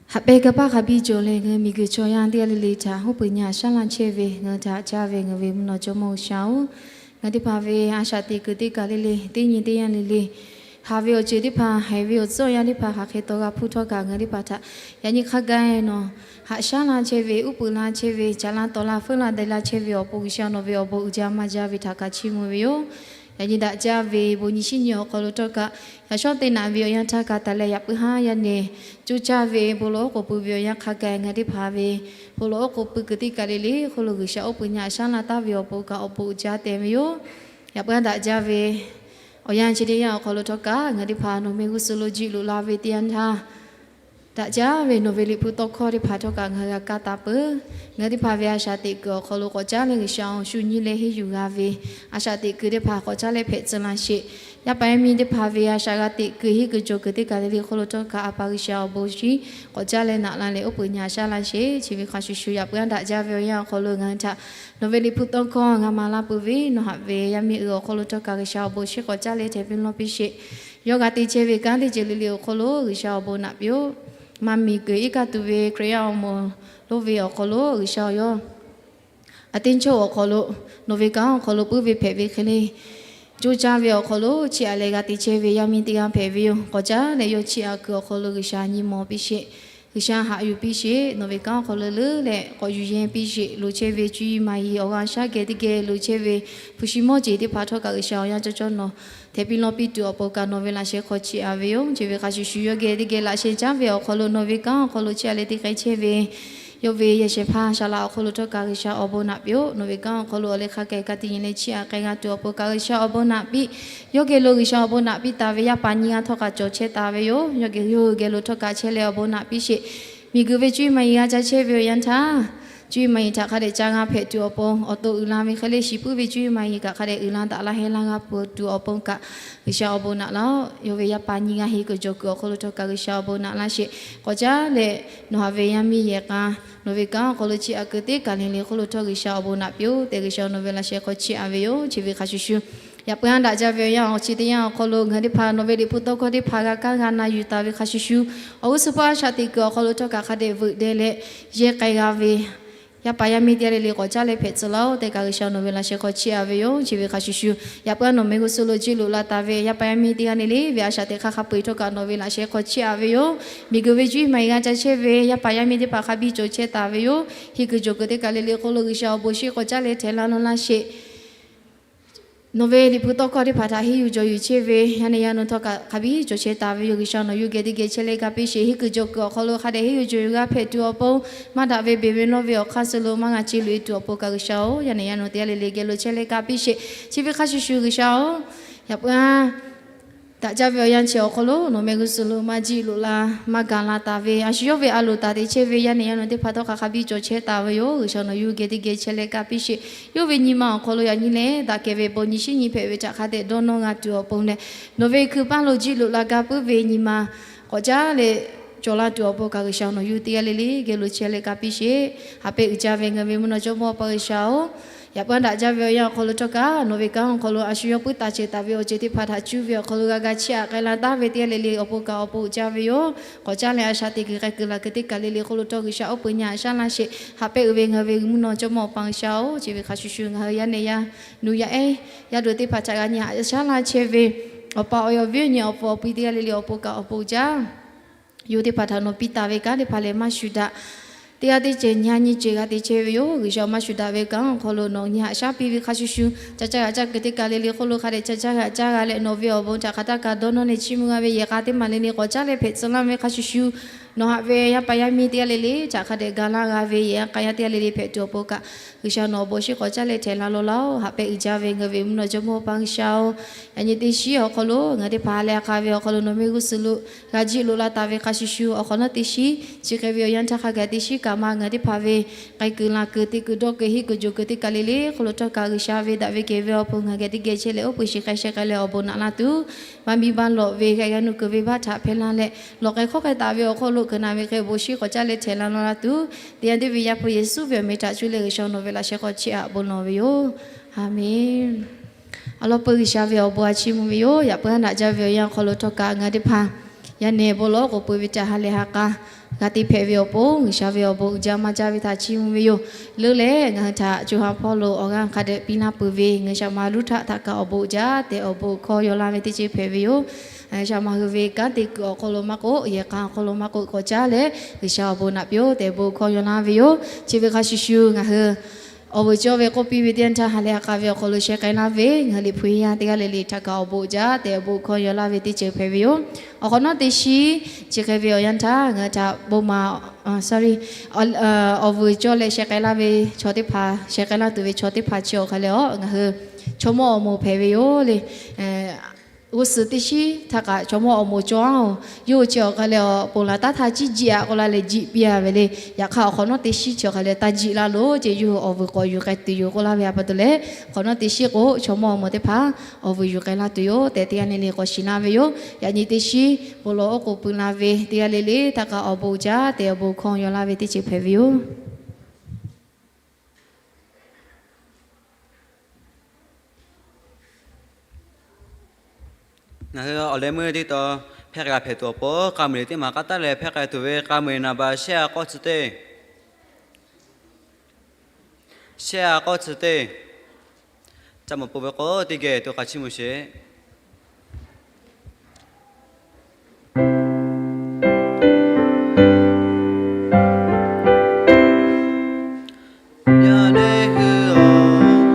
Haꞈ pehnˇ kanˇ paˆ hk'a biˇ cawˬ leh, ngaˬ hui miˬguiˬ chaw yaˇ teˇ g'aˇ le le htaꞈ hoˉ peuˬ nyi haꞈ shaˉ laˇ chehˇ ve, ngaˬ hui htaꞈ caˇ ve ngaˬ hui ve mvuhˇ naw jawˇmawˇ G'uiˬsha-oˬ, ngaˬ hui teˇ hpaˍ ve a shaꞈ teꞈ kuiˬ teˇ kaˬ le le, teˇ nyi teˇ yanˇ le le, haꞈ ve awˬ ceuˬ teˇ hpaˍ, haiˬ ve awˬ tcuhˉ awˬ yanˇ teˇ hpaˍ hk'aˬ hk'e taw g'a hpuˇ htawˇ kaꞈ, ngaˬ hui teˇ hpaˍ htaꞈ yaꞈ nyi hk'a gaˬ-e nawˬ haꞈ shaˉ laˇ chehˇ ve, uˉ peunˍ laˇ chehˇ ve, caꞈ laˇ tawˍ laˇ feuˉ laˇ deh laˇ chehˇ ve awˬ pon G'uiˬsha nawˬ ve awˬ bon uiˍ jaˇ maˇ jaˇ ve htaꞈ kaꞈ chiˇ mvuh ve yoˬ. Yaꞈ nyi daꞈ jaˇ ve bon nyi shinˉ nyi awˬ hk'aw lo htawˇ kaꞈ, yaꞈ shawˉ teˇ naꞈ ve awˬ yanˇ htaˇ kaꞈ taˍ leh yaꞈ puiˉ haˉ yaˇ nehˬ coˇ caˇ ve bon lawˬ oˉ k'oˍ pui ve awˬ yanˇ hk'a gaˬ ngaˬ teˇ hpaˍ ve bon lawˬ oˉ k'oˍ pui kuiˬ teˇ kaˬ le le hk'oˆ lo G'uiˬsha oˉ peunˍ nyi a shaˉ la taˍ ve awˬ pon kaꞈ awˬ bon uiˍ jaˇ tehꞈ ve yoˬ. Yaꞈ puiˉ haˉ daꞈ jaˇ ve awˬ yanˇ chi teˇ yanˇ awˬ hk'aw lo htawˇ kaꞈ ngaˬ teˇ hpaˍ nawˬ meh g'uˇ suhˍ lo jiˆ loꞈ la ve teˇ yanˇ htaˇ, daꞈ jaˇ ve nawˬ ve Liꞈ hpu tawˇ hkawˇ teˇ hpaˍ htawˇ kaꞈ ngaˬ hui g'a kaˇ taˍ peuˬ. Ngaˬ hui teˇ hpaˍ ve a shaꞈ teꞈ kuiˬ awˬ hk'aw lo k'awꞈ caˉ leh G'uiˬsha awˬ shu nyi leh henˇ yuˬ g'a ve a shaꞈ teꞈ kuiˬ teˇ hpaˍ k'awꞈ caˉ leh hpehꞈ tcuh laˇ sheˍ. Yaˇ paˍ yaˇ miˇ teˇ hpaˍ ve a shaꞈ g'a teꞈ kuiˬ henˇ kuiˬ jawˬ kuiˬ teˇ kaˬ le le hk'oˆ lo htawˇ kaꞈ A pa G'uiˬsha awˬ bon shinˉ k'awꞈ caˉ leh naꞈ la leh oˉ peunˍ nyi a shaˉ laˇ sheˍ. Chi ve hk'a shuˍ shuˍ yaꞈ puiˉ haˉ daꞈ jaˇ ve awˬ yanˇ awˬ hk'aw lo ngaˬ hui htaꞈ nawˬ ve Liꞈ hpu tawˇ hkawˇ g'a maˍ laˇ peuˬ ve nawˬ haꞈ ve yaˇ miˇ uiˍ awˬ hk'aw lo htawˇ kaꞈ G'uiˬsha awˬ bon shinˉ k'awꞈ caˉ leh htehꞈ piˇ lawˇ piˇ sheˍ. Yawˇ g'a te chehˇ ve kanˉ teˇ ceuˬ le le awˬ hk'aw lo G'uiˬsha awˬ bon naꞈ piˇ-oˆ. Maˇ miˬ kuiˬ iˉ kaˇ tuˬ ve Hkriꞈ yaˇ awˬ moˍ lonˉ ve awˬ hk'aw lo G'uiˬsha yawˇ a teˇ chawˇ awˬ hk'aw lo nawˬ ve kanˉ awˬ hk'aw lo puiˉ ve hpehꞈ ve hk'e le coˇ caˇ ve awˬ hk'aw lo chiˇ aꞈ leh g'a te chehˇ ve yaˇ miˇ teˇ g'aˇ hpehꞈ ve yoˬ. K'awꞈ caˉ leh yawˇ chiˇ aꞈ kuiˬ awˬ hk'aw lo G'uiˬsha nyi mawˬ piˇ sheˍ. G'uiˬsha haꞈ yuˬ piˇ sheˍ. Nawˬ ve kanˉ awˬ hk'aw lo leuˉ leh k'awꞈ yuˬ yehˇ piˇ sheˍ. Loˍ chehˇ ve cuˇ yiˍ maˍ yiˍ awˬ g'aˇ shaˉ geh teˇ geh loˍ chehˇ ve hpu shi mawˇ jeˬ teˇ hpaˍ htawˇ kaꞈ G'uiˬsha awˬ yanˇ cawˇ cawˇ nawˬ htehꞈ piˇ lawˇ piˇ tuˬ awˬ pon kaꞈ nawˬ ve laꞈ sheh hk'aw chiˇ aꞈ ve yoˬ. Chi ve hk'a shuˍ shuˍ yawˇ geh teˇ geh laꞈ sheh caˉ ve awˬ hk'aw lo nawˬ ve kanˉ awˬ hk'aw lo chiˇ aꞈ leh te k'ai chehˇ ve yawˇ ve yehˬ shehˍ hpaˇ shaˍ laꞈ awˬ hk'aw lo htawˇ kaꞈ G'uiˬsha awˬ bon naꞈ piˇ-oˆ. Nawˬ ve kanˉ awˬ hk'aw lo awˬ leh hk'a kehˬ ka tiꞈ nyi leh chiˇ aꞈ k'ai g'a tuˬ awˬ pon kaꞈ G'uiˬsha awˬ bon naꞈ piˇ. Yawˇ geh lo G'uiˬsha awˬ bon naꞈ piˇ taˍ ve yaˇ paˍ nyiˇ g'aˇ htawˇ kaꞈ cawˬ chehˇ taˍ ve yoˬ. Yawˇ geh yawˇ hui geh lo htawˇ kaꞈ chehˇ leh awˬ bon naꞈ piˇ sheˍ. Miˬguiˬ ve cuˇ yiˍ maˍ yiˍ g'a ca chehˇ ve awˬ yanˇ htaˇ, cuˇ yiˍ maˍ yiˍ htaꞈ hk'a dehꞈ ca g'a hpehꞈ tuˬ awˬ pon awˬ to uiˍ la ve hk'e le shiˍ puiˉ ve cuˇ yiˍ maˍ yiˍ kaꞈ hk'a dehꞈ uiˍ la daꞈ laˇ hehnˇ laˇ g'a peuˬ tuˬ awˬ pon kaꞈ G'uiˬsha awˬ bon naꞈ laˇ-oˆ. Yawˇ ve yaˇ paˍ nyiˇ g'aˇ henˇ kuiˬ jawˬ kuiˬ awˬ hk'aw lo htawˇ kaꞈ G'uiˬsha awˬ bon naꞈ laˇ sheˍ. K'awꞈ caˉ leh nawˬ haꞈ ve yaˇ miˇ yehˬ k'a nawˬ ve kanˉ awˬ hk'aw lo chiˇ aꞈ kuiˬ teˇ kaˬ le le hk'oˆ lo htawˇ G'uiˬsha awˬ bon naꞈ piˇ-oˆ tehꞈ G'uiˬsha nawˬ ve laꞈ sheh hk'aw chiˇ aꞈ ve yoˬ. Chi ve hk'a shuˍ shuˍ yaꞈ puiˉ haˉ daꞈ jaˇ ve awˬ yanˇ awˬ chi teˇ yanˇ awˬ hk'aw lo ngaˬ hui teˇ hpaˍ nawˬ ve Liꞈ hpu tawˇ hkawˇ teˇ hpaˍ g'a kaˇ g'a na yuˬ taˍ ve hk'a shuˍ shuˍ, awˬ g'uˇ suhˍ hpawˇ a shaꞈ teꞈ kuiˬ awˬ hk'aw lo htawˇ kaꞈ hk'a dehꞈ veuꞈ deh leh yehˇ k'ai g'a ve yaˇ paˍ yaˇ miˇ teˇ g'aˇ le le k'awꞈ caˉ leh hpehꞈ tcuh laˇ-oˆ tehꞈ kaꞈ G'uiˬsha nawˬ ve laꞈ sheh hk'aw chiˇ aꞈ ve yoˬ. Chi ve hk'a shuˍ shuˍ yaꞈ puiˉ haˉ nawˬ meh g'uˇ suhˍ lo jiˆ loꞈ la taˍ ve yaˇ paˍ yaˇ miˇ teˇ g'aˇ le le ve a shaꞈ teꞈ hk'aˇ hk'a peu-eˬ htawˇ kaꞈ nawˬ ve laꞈ sheh hk'aw chiˇ aꞈ ve yoˬ. Miˬguiˬ ve cuˇ yiˍ maˍ yiˍ g'a ca chehˇ ve yaˇ paˍ yaˇ miˇ teˇ hpaˍ hk'a biˇ cawˬ chehˇ taˍ ve yoˬ. Henˇ kuiˬ jawˬ kuiˬ teˇ kaˬ le le hk'oˆ lo G'uiˬsha awˬ bon shinˉ k'awꞈ caˉ leh htehꞈ laˇ law laˇ sheˍ. Nawˬ ve Liꞈ hpu tawˇ hkawˇ teˇ hpaˍ htaꞈ henˇ yuˬ jawˬ yuˬ chehˇ ve yaˇ nehˬ yaˇ nu htawˇ kaꞈ hk'a biˇ cawˬ chehˇ taˍ ve yoˬ. G'uiˬsha nawˬ yuˬ geh teˇ geh chehˇ leh ga piˇ sheˍ. Henˇ kuiˬ jawˬ kuiˬ awˬ hk'aw lo hk'a dehꞈ henˇ yuˬ jawˬ yuˬ g'a hpehꞈ tuˬ awˬ pon, maˇ daꞈ ve beˬ ve lawˇ ve awˬ hk'aˇ suh lo maˇ g'a ce loꞈ-e tuˬ awˬ pon kaꞈ G'uiˬsha-oˬ, yaˇ nehˬ yaˇ nu teˇ g'aˇ le le geh lo chehˇ leh ga piˇ sheˍ. Chi ve hk'a shuˍ shuˍ G'uiˬsha-oˬ, yaꞈ puiˉ haˉ daꞈ jaˇ ve awˬ yanˇ chi awˬ hk'aw lo nawˬ meh g'uˇ suhˍ lo maˇ jiˆ loꞈ la maˇ gaˬ la taˍ ve a shu yawˇ ve a loˍ taˍ te chehˇ ve yaˇ nehˬ yaˇ nu teˇ hpaˍ htawˇ hk'aˬ hk'a biˇ cawˬ chehˇ taˍ ve yoˬ. G'uiˬsha nawˬ yuˬ geh teˇ geh chehˇ leh ga piˇ sheˍ. Yawˇ ve nyi ma awˬ hk'aw lo yaꞈ nyi leh daꞈ kehˬ ve bon nyi shinˉ nyi hpehꞈ ve htaꞈ hk'a dehꞈ dawˇ nawˇ g'a tuˬ awˬ pon leh, nawˬ ve hkui paˇ lo jiˆ loꞈ la ga puiˉ ve nyi ma k'awꞈ caˉ leh cawˬ la tuˬ awˬ pon kaꞈ G'uiˬsha nawˬ yuˬ teˇ g'aˇ le le geh lo chehˇ leh ga piˇ sheˍ. Haꞈ pehnˇ uiˍ jaˇ ve ngaˬ ve mvuhˇ naw jawˇmawˇ Awˬ pa G'uiˬsha-oˬ, yaꞈ puiˉ daꞈ jaˇ ve awˬ yanˇ awˬ hk'aw lo htawˇ kaꞈ nawˬ ve kanˉ awˬ hk'aw lo a shu yawˇ puiˉ taˍ cehˬ taˍ ve awˬ ceuˬ teˇ hpaˍ htaꞈ cuˇ ve awˬ hk'aw lo g'a ga chiˇ aꞈ k'ai la taˍ ve teˇ g'aˇ le le awˬ pon kaꞈ awˬ bon uiˍ jaˇ ve yoˬ. K'awꞈ caˉ leh a shaꞈ teꞈ kuiˬ k'ai kuiˬ laˬ kuiˬ teˇ kaˬ le le hk'oˆ lo htawˇ G'uiˬsha oˉ peunˍ nyi a shaˉ laˇ sheˍ. Haꞈ pehnˇ uiˍ ve ngaˬ ve mvuhˇ naw jawˇmawˇ Awˬ pa G'uiˬsha-oˬ, chi ve hk'a shuˍ shuˍ ngaˬ hui yaˇ nehˬ yaˇ nu yaˇ ehˉ yaˇ duˬ teˇ hpaˍ htaꞈ g'a nyi a shaˉ laˇ chehˇ ve awˬ pa awˬ yaw viˉ awˬ nyi awˬ pfuhˍ awˬ pi teˇ g'aˇ le le awˬ pon kaꞈ awˬ bon uiˍ jaˇ yoˬ. Teˇ hpaˍ htaꞈ nawˬ piˇ taˍ ve kanˉ teˇ hpaˍ lehˬ maˇ shuˍ daꞈ. Teˇ g'aˇ teˇ ceuˬ nyi a nyi ceuˬ g'a te chehˇ ve yoˬ. G'uiˬsha maˇ shuˍ daꞈ ve kanˉ awˬ hk'aw lo nawˬ nyi haꞈ shaˉ piˇ ve hk'a shuˍ shuˍ, ca caˇ g'aꞈ caˇ kuiˬ teˇ kaˬ le le hk'oˆ lo hk'a dehꞈ ca caˇ g'aꞈ caˇ g'a leh nawˬ ve awˬ bon htaꞈ hk'aˬ htaˇ kaꞈ dawˇ nawˇ leh chiˇ mvuh g'a ve yehˬ k'a teˇ maˬ le le k'awꞈ caˉ leh hpehꞈ tcuh laˇ ve hk'a shuˍ shuˍ, nawˬ haꞈ ve yaˇ paˍ yaˇ miˇ teˇ g'aˇ le le htaꞈ hk'a dehꞈ ga laˇ g'a ve yehˬ a k'a yaˇ teˇ g'aˇ le le hpehꞈ tuˬ awˬ pon kaꞈ G'uiˬsha nawˬ awˬ bon shinˉ k'awꞈ caˉ leh htehꞈ la law laˇ-oˬ. Haꞈ pehnˇ uiˍ jaˇ ve ngaˬ ve mvuhˇ naw jawˇmawˇ Awˬ pa G'uiˬsha-oˬ, yaꞈ nyi teˇ shiˉ awˬ hk'aw lo ngaˬ teˇ hpaˍ leh a k'a ve awˬ hk'aw lo nawˬ meh g'uˇ suhˍ lo g'a jiˆ loꞈ la taˍ ve hk'a shuˍ shuˍ awˬ hk'awꞈ nawˉ teˇ shiˉ chi hk'e ve awˬ yanˇ htaˇ hk'a gaˬ teˇ shiˉ kaꞈ maˇ ngaˬ teˇ hpaˍ ve k'ai kuiˬ laˬ kuiˬ te kuiˬ dawˇ kuiˬ henˇ kuiˬ jawˬ kuiˬ teˇ kaˬ le le hk'oˆ lo htawˇ kaꞈ G'uiˬsha ve daꞈ ve kehˬ ve awˬ pon ngaˬ geh teˇ geh chehˇ leh oˉ peunˍ shiˍ k'ai sheh k'ai leh awˬ bon naꞈ laˇ tuˬ, maˇ biˇ baˇ lawꞈ ve g'a g'a nu kuiˬ ve baˆ htaꞈ hpehˇ laˇ leh lawˬ k'ai hk'awˇ k'ai taˍ ve awˬ hk'aw lo hkeuꞈ naˬ ve hk'e awˬ bon shinˉ k'awꞈ caˉ leh htehꞈ la law laˇ tuˬ, teˇ yanˇ teˇ ve Yaˇ hpu Yeˍsuˆ ve awˬ meh htaꞈ cuˇ leh G'uiˬsha nawˬ ve laꞈ sheh hk'aw chiˇ aꞈ bon lawˬ ve yoˬ. Aˬmenˍ. Awˬ lawn peu G'uiˬsha ve awˬ bon a chiˇ mvuh ve yoˬ. Yaꞈ puiˉ haˉ daꞈ jaˇ ve awˬ yanˇ awˬ hk'aw lo htawˇ kaꞈ ngaˬ teˇ hpaˍ yaˇ nehˬ bon lawˬ k'oˍ pui ve htaꞈ ha lehˬ ha k'a g'a te hpehꞈ ve awˬ pon G'uiˬsha ve awˬ bon uiˍ jaˇ maˇ jaˇ ve htaꞈ chiˇ mvuh ve yoˬ. Leuˉ leh ngaˬ hui htaꞈ co ha hpawˇ lo awˬ g'aˇ hk'a dehꞈ piˇ laˇ peuˬ ve ngaˬ hui shaꞈ ma Ruˇhtaˆ htaꞈ kaꞈ awˬ bon uiˍ jaˇ tehꞈ awˬ bon hkawˇ yaw laˇ ve teˇ ceuˬ hpehꞈ ve yoˬ. Ngaˬ hui shaꞈ ma hui ve kanˉ te kuiˬ awˬ hk'aw lo maˇ k'oˆ, yehˬ k'a awˬ hk'aw lo maˇ k'oˆ, k'awꞈ caˉ leh G'uiˬsha awˬ bon naꞈ piˇ-oˆ tehꞈ bon hkawˇ yaw laˇ ve yoˬ. Chi ve hk'a shuˍ shuˍ ngaˬ hui Awˬ vuiˬ cawˇ ve k'oˆ piˇ ve teˇ yanˇ htaˇ, ha lehˬ ha k'a ve awˬ hk'aw lo sheh k'ai laˇ ve ngaˬ hui Liꞈ hpu yanˇ teˇ g'aˇ le le htaꞈ kaꞈ awˬ bon uiˍ jaˇ tehꞈ awˬ bon hkawˇ yaw laˇ ve teˇ ceuˬ hpehꞈ ve yoˬ. Awˬ hk'awꞈ nawˉ teˇ shiˉ chi hk'e ve awˬ yanˇ htaˇ ngaˬ hui htaꞈ bon ma, sorry, awˬ vuiˬ cawˇ leh sheh k'ai laˇ ve chaw teˇ hpaˍ, sheh k'ai laˇ tuˬ ve chaw teˇ hpaˍ chi awˬ hk'aˬ lehˬ, ngaˬ hui chaw mawˇ awˬ moˍ hpehꞈ ve yoˬ le. G'uˇ suhˍ teˇ shiˉ htaˇ kaꞈ chaw mawˇ awˬ moˍ cawˇ-oˬ. Yawˇ hui chi awˬ hk'aˬ lehˬ, ponˬ laˬ taˉ htaˇ ciˉ jiˆ-a k'oˆ laˇ leh jiˆ piˇ-a ve le. Yaꞈ hk'aˇ awˬ hk'awꞈ nawˉ teˇ shiˉ chi awˬ hk'aˬ lehˬ, taˇ jiˆ laˇ loˬ. Chi yawˇ hui awˬ vuiˬ k'awꞈ yuˬ k'ai tuˬ yoˬ k'oˆ laˇ ve a pa taw leh, hk'awꞈ nawˉ teˇ shiˉ k'o chaw mawˇ awˬ moˍ teˇ hpaˍ awˬ vuiˬ yuˬ k'ai laˇ tuˬ yoˬ tehꞈ teˇ g'aˇ le le k'awꞈ shiˍ laˇ ve yoˬ. Yaꞈ nyi teˇ shiˉ bon lawˬ oˉ k'oˍ pui la ve teˇ g'aˇ le le htaꞈ kaꞈ awˬ bon uiˍ jaˇ tehꞈ awˬ bon hkawˇ yaw laˇ ve teˇ ceuˬ hpehꞈ ve yoˬ. Ngaˬ hui awˬ leh meuˇ teˇ taw hpehˇ k'ai g'a hpehꞈ tuˬ awˬ pon, k'a muiˬ teˇ maˬ k'a taˉ leh hpehˇ k'ai tuˬ ve k'a muiˬ naˍ baꞈ shehˆ a k'awˇ chi teˇ, shehˆ a k'awˇ chi teˇ, ca maˍ pon ve k'o teˇ geh to k'a chiˇ mvuh sheˍ. Yaˇ nehˬ hui-oˬ,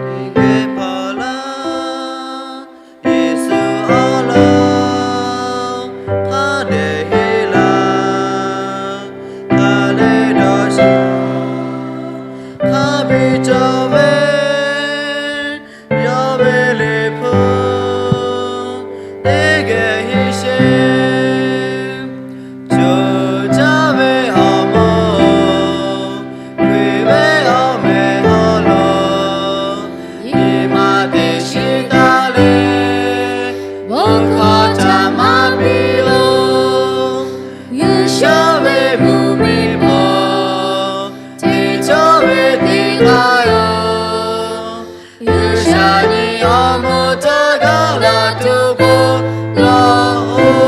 teˇ geh hpaˍ laˇ, Yeˍsuˆ awˬ lawn hk'a dehꞈ heˆ laˇ. Hk'a leh dawˇ shuˍ hk'a biˇ cawˬ ve, yawˇ ve Liꞈ hpu teˇ geh henˇ sheˍ. Coˬ caˇ ve awˬ moˍ, Hkriꞈ ve awˬ meh hawˉ lo, nyi ma teˇ shiˉ taˍ le, bon hkawˇ caˇ maˇ piˇ-oˬ. G'uiˬsha ve mvuhˇmiˬ hpawˇ hteˇ cawˇ ve teˇ k'aˇ yoˬ. G'uiˬsha nyi awˬ moˍ htaˇ gaˬ la tuˬ bon lawˬ-oˬ.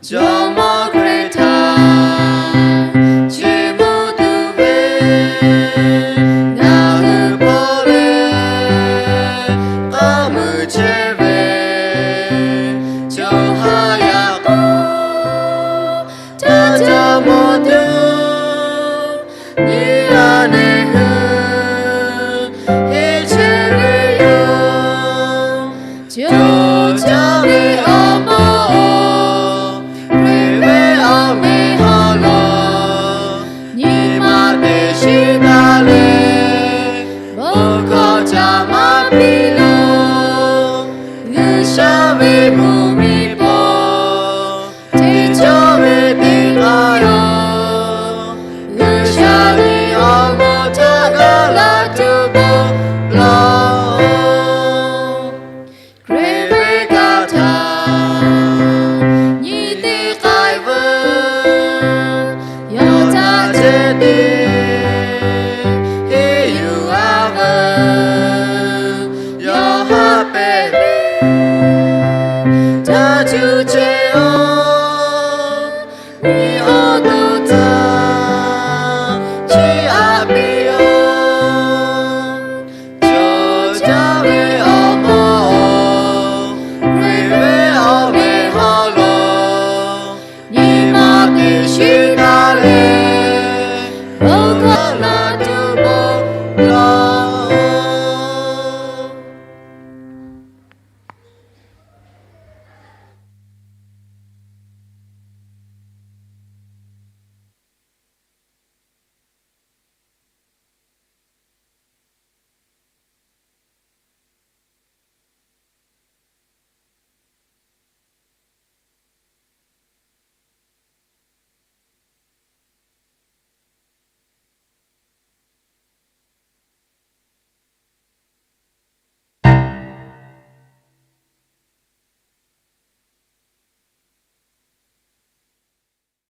Jawˇmawˇ Hkriꞈ htaꞈ chiˇ mvuh tuˬ ve, ngaˬ hui hpawˇ leh k'aˉ muiˬ chehˇ ve, co ha yaꞈ k'aw htaˇ Jawˇmawˇ tuˬ nyi a nehˬ hui henˇ chehˇ ve yoˬ. Coˬ caˇ ve awˬ moˍ, Hkriꞈ ve awˬ meh hawˉ lo, nyi ma teˇ shiˉ taˍ le, bon hkawˇ caˇ maˇ piˇ loˬ. G'uiˬsha ve mvuhˇmiˬ hpawˇ hteˇ cawˇ ve teˇ k'aˇ yoˬ. G'uiˬsha ve awˬ moˍ htaˇ gaˬ la tuˬ bon lawˬ-oˬ. Hkriꞈ ve kaꞈ htaꞈ nyi teˇ k'ai veuˬ, yawˇ htaꞈ ceh tiˉ henˇ yuˬ-a veuˬ. Yawˇ haꞈ pehˍ ve htaˇ cuˇ ceh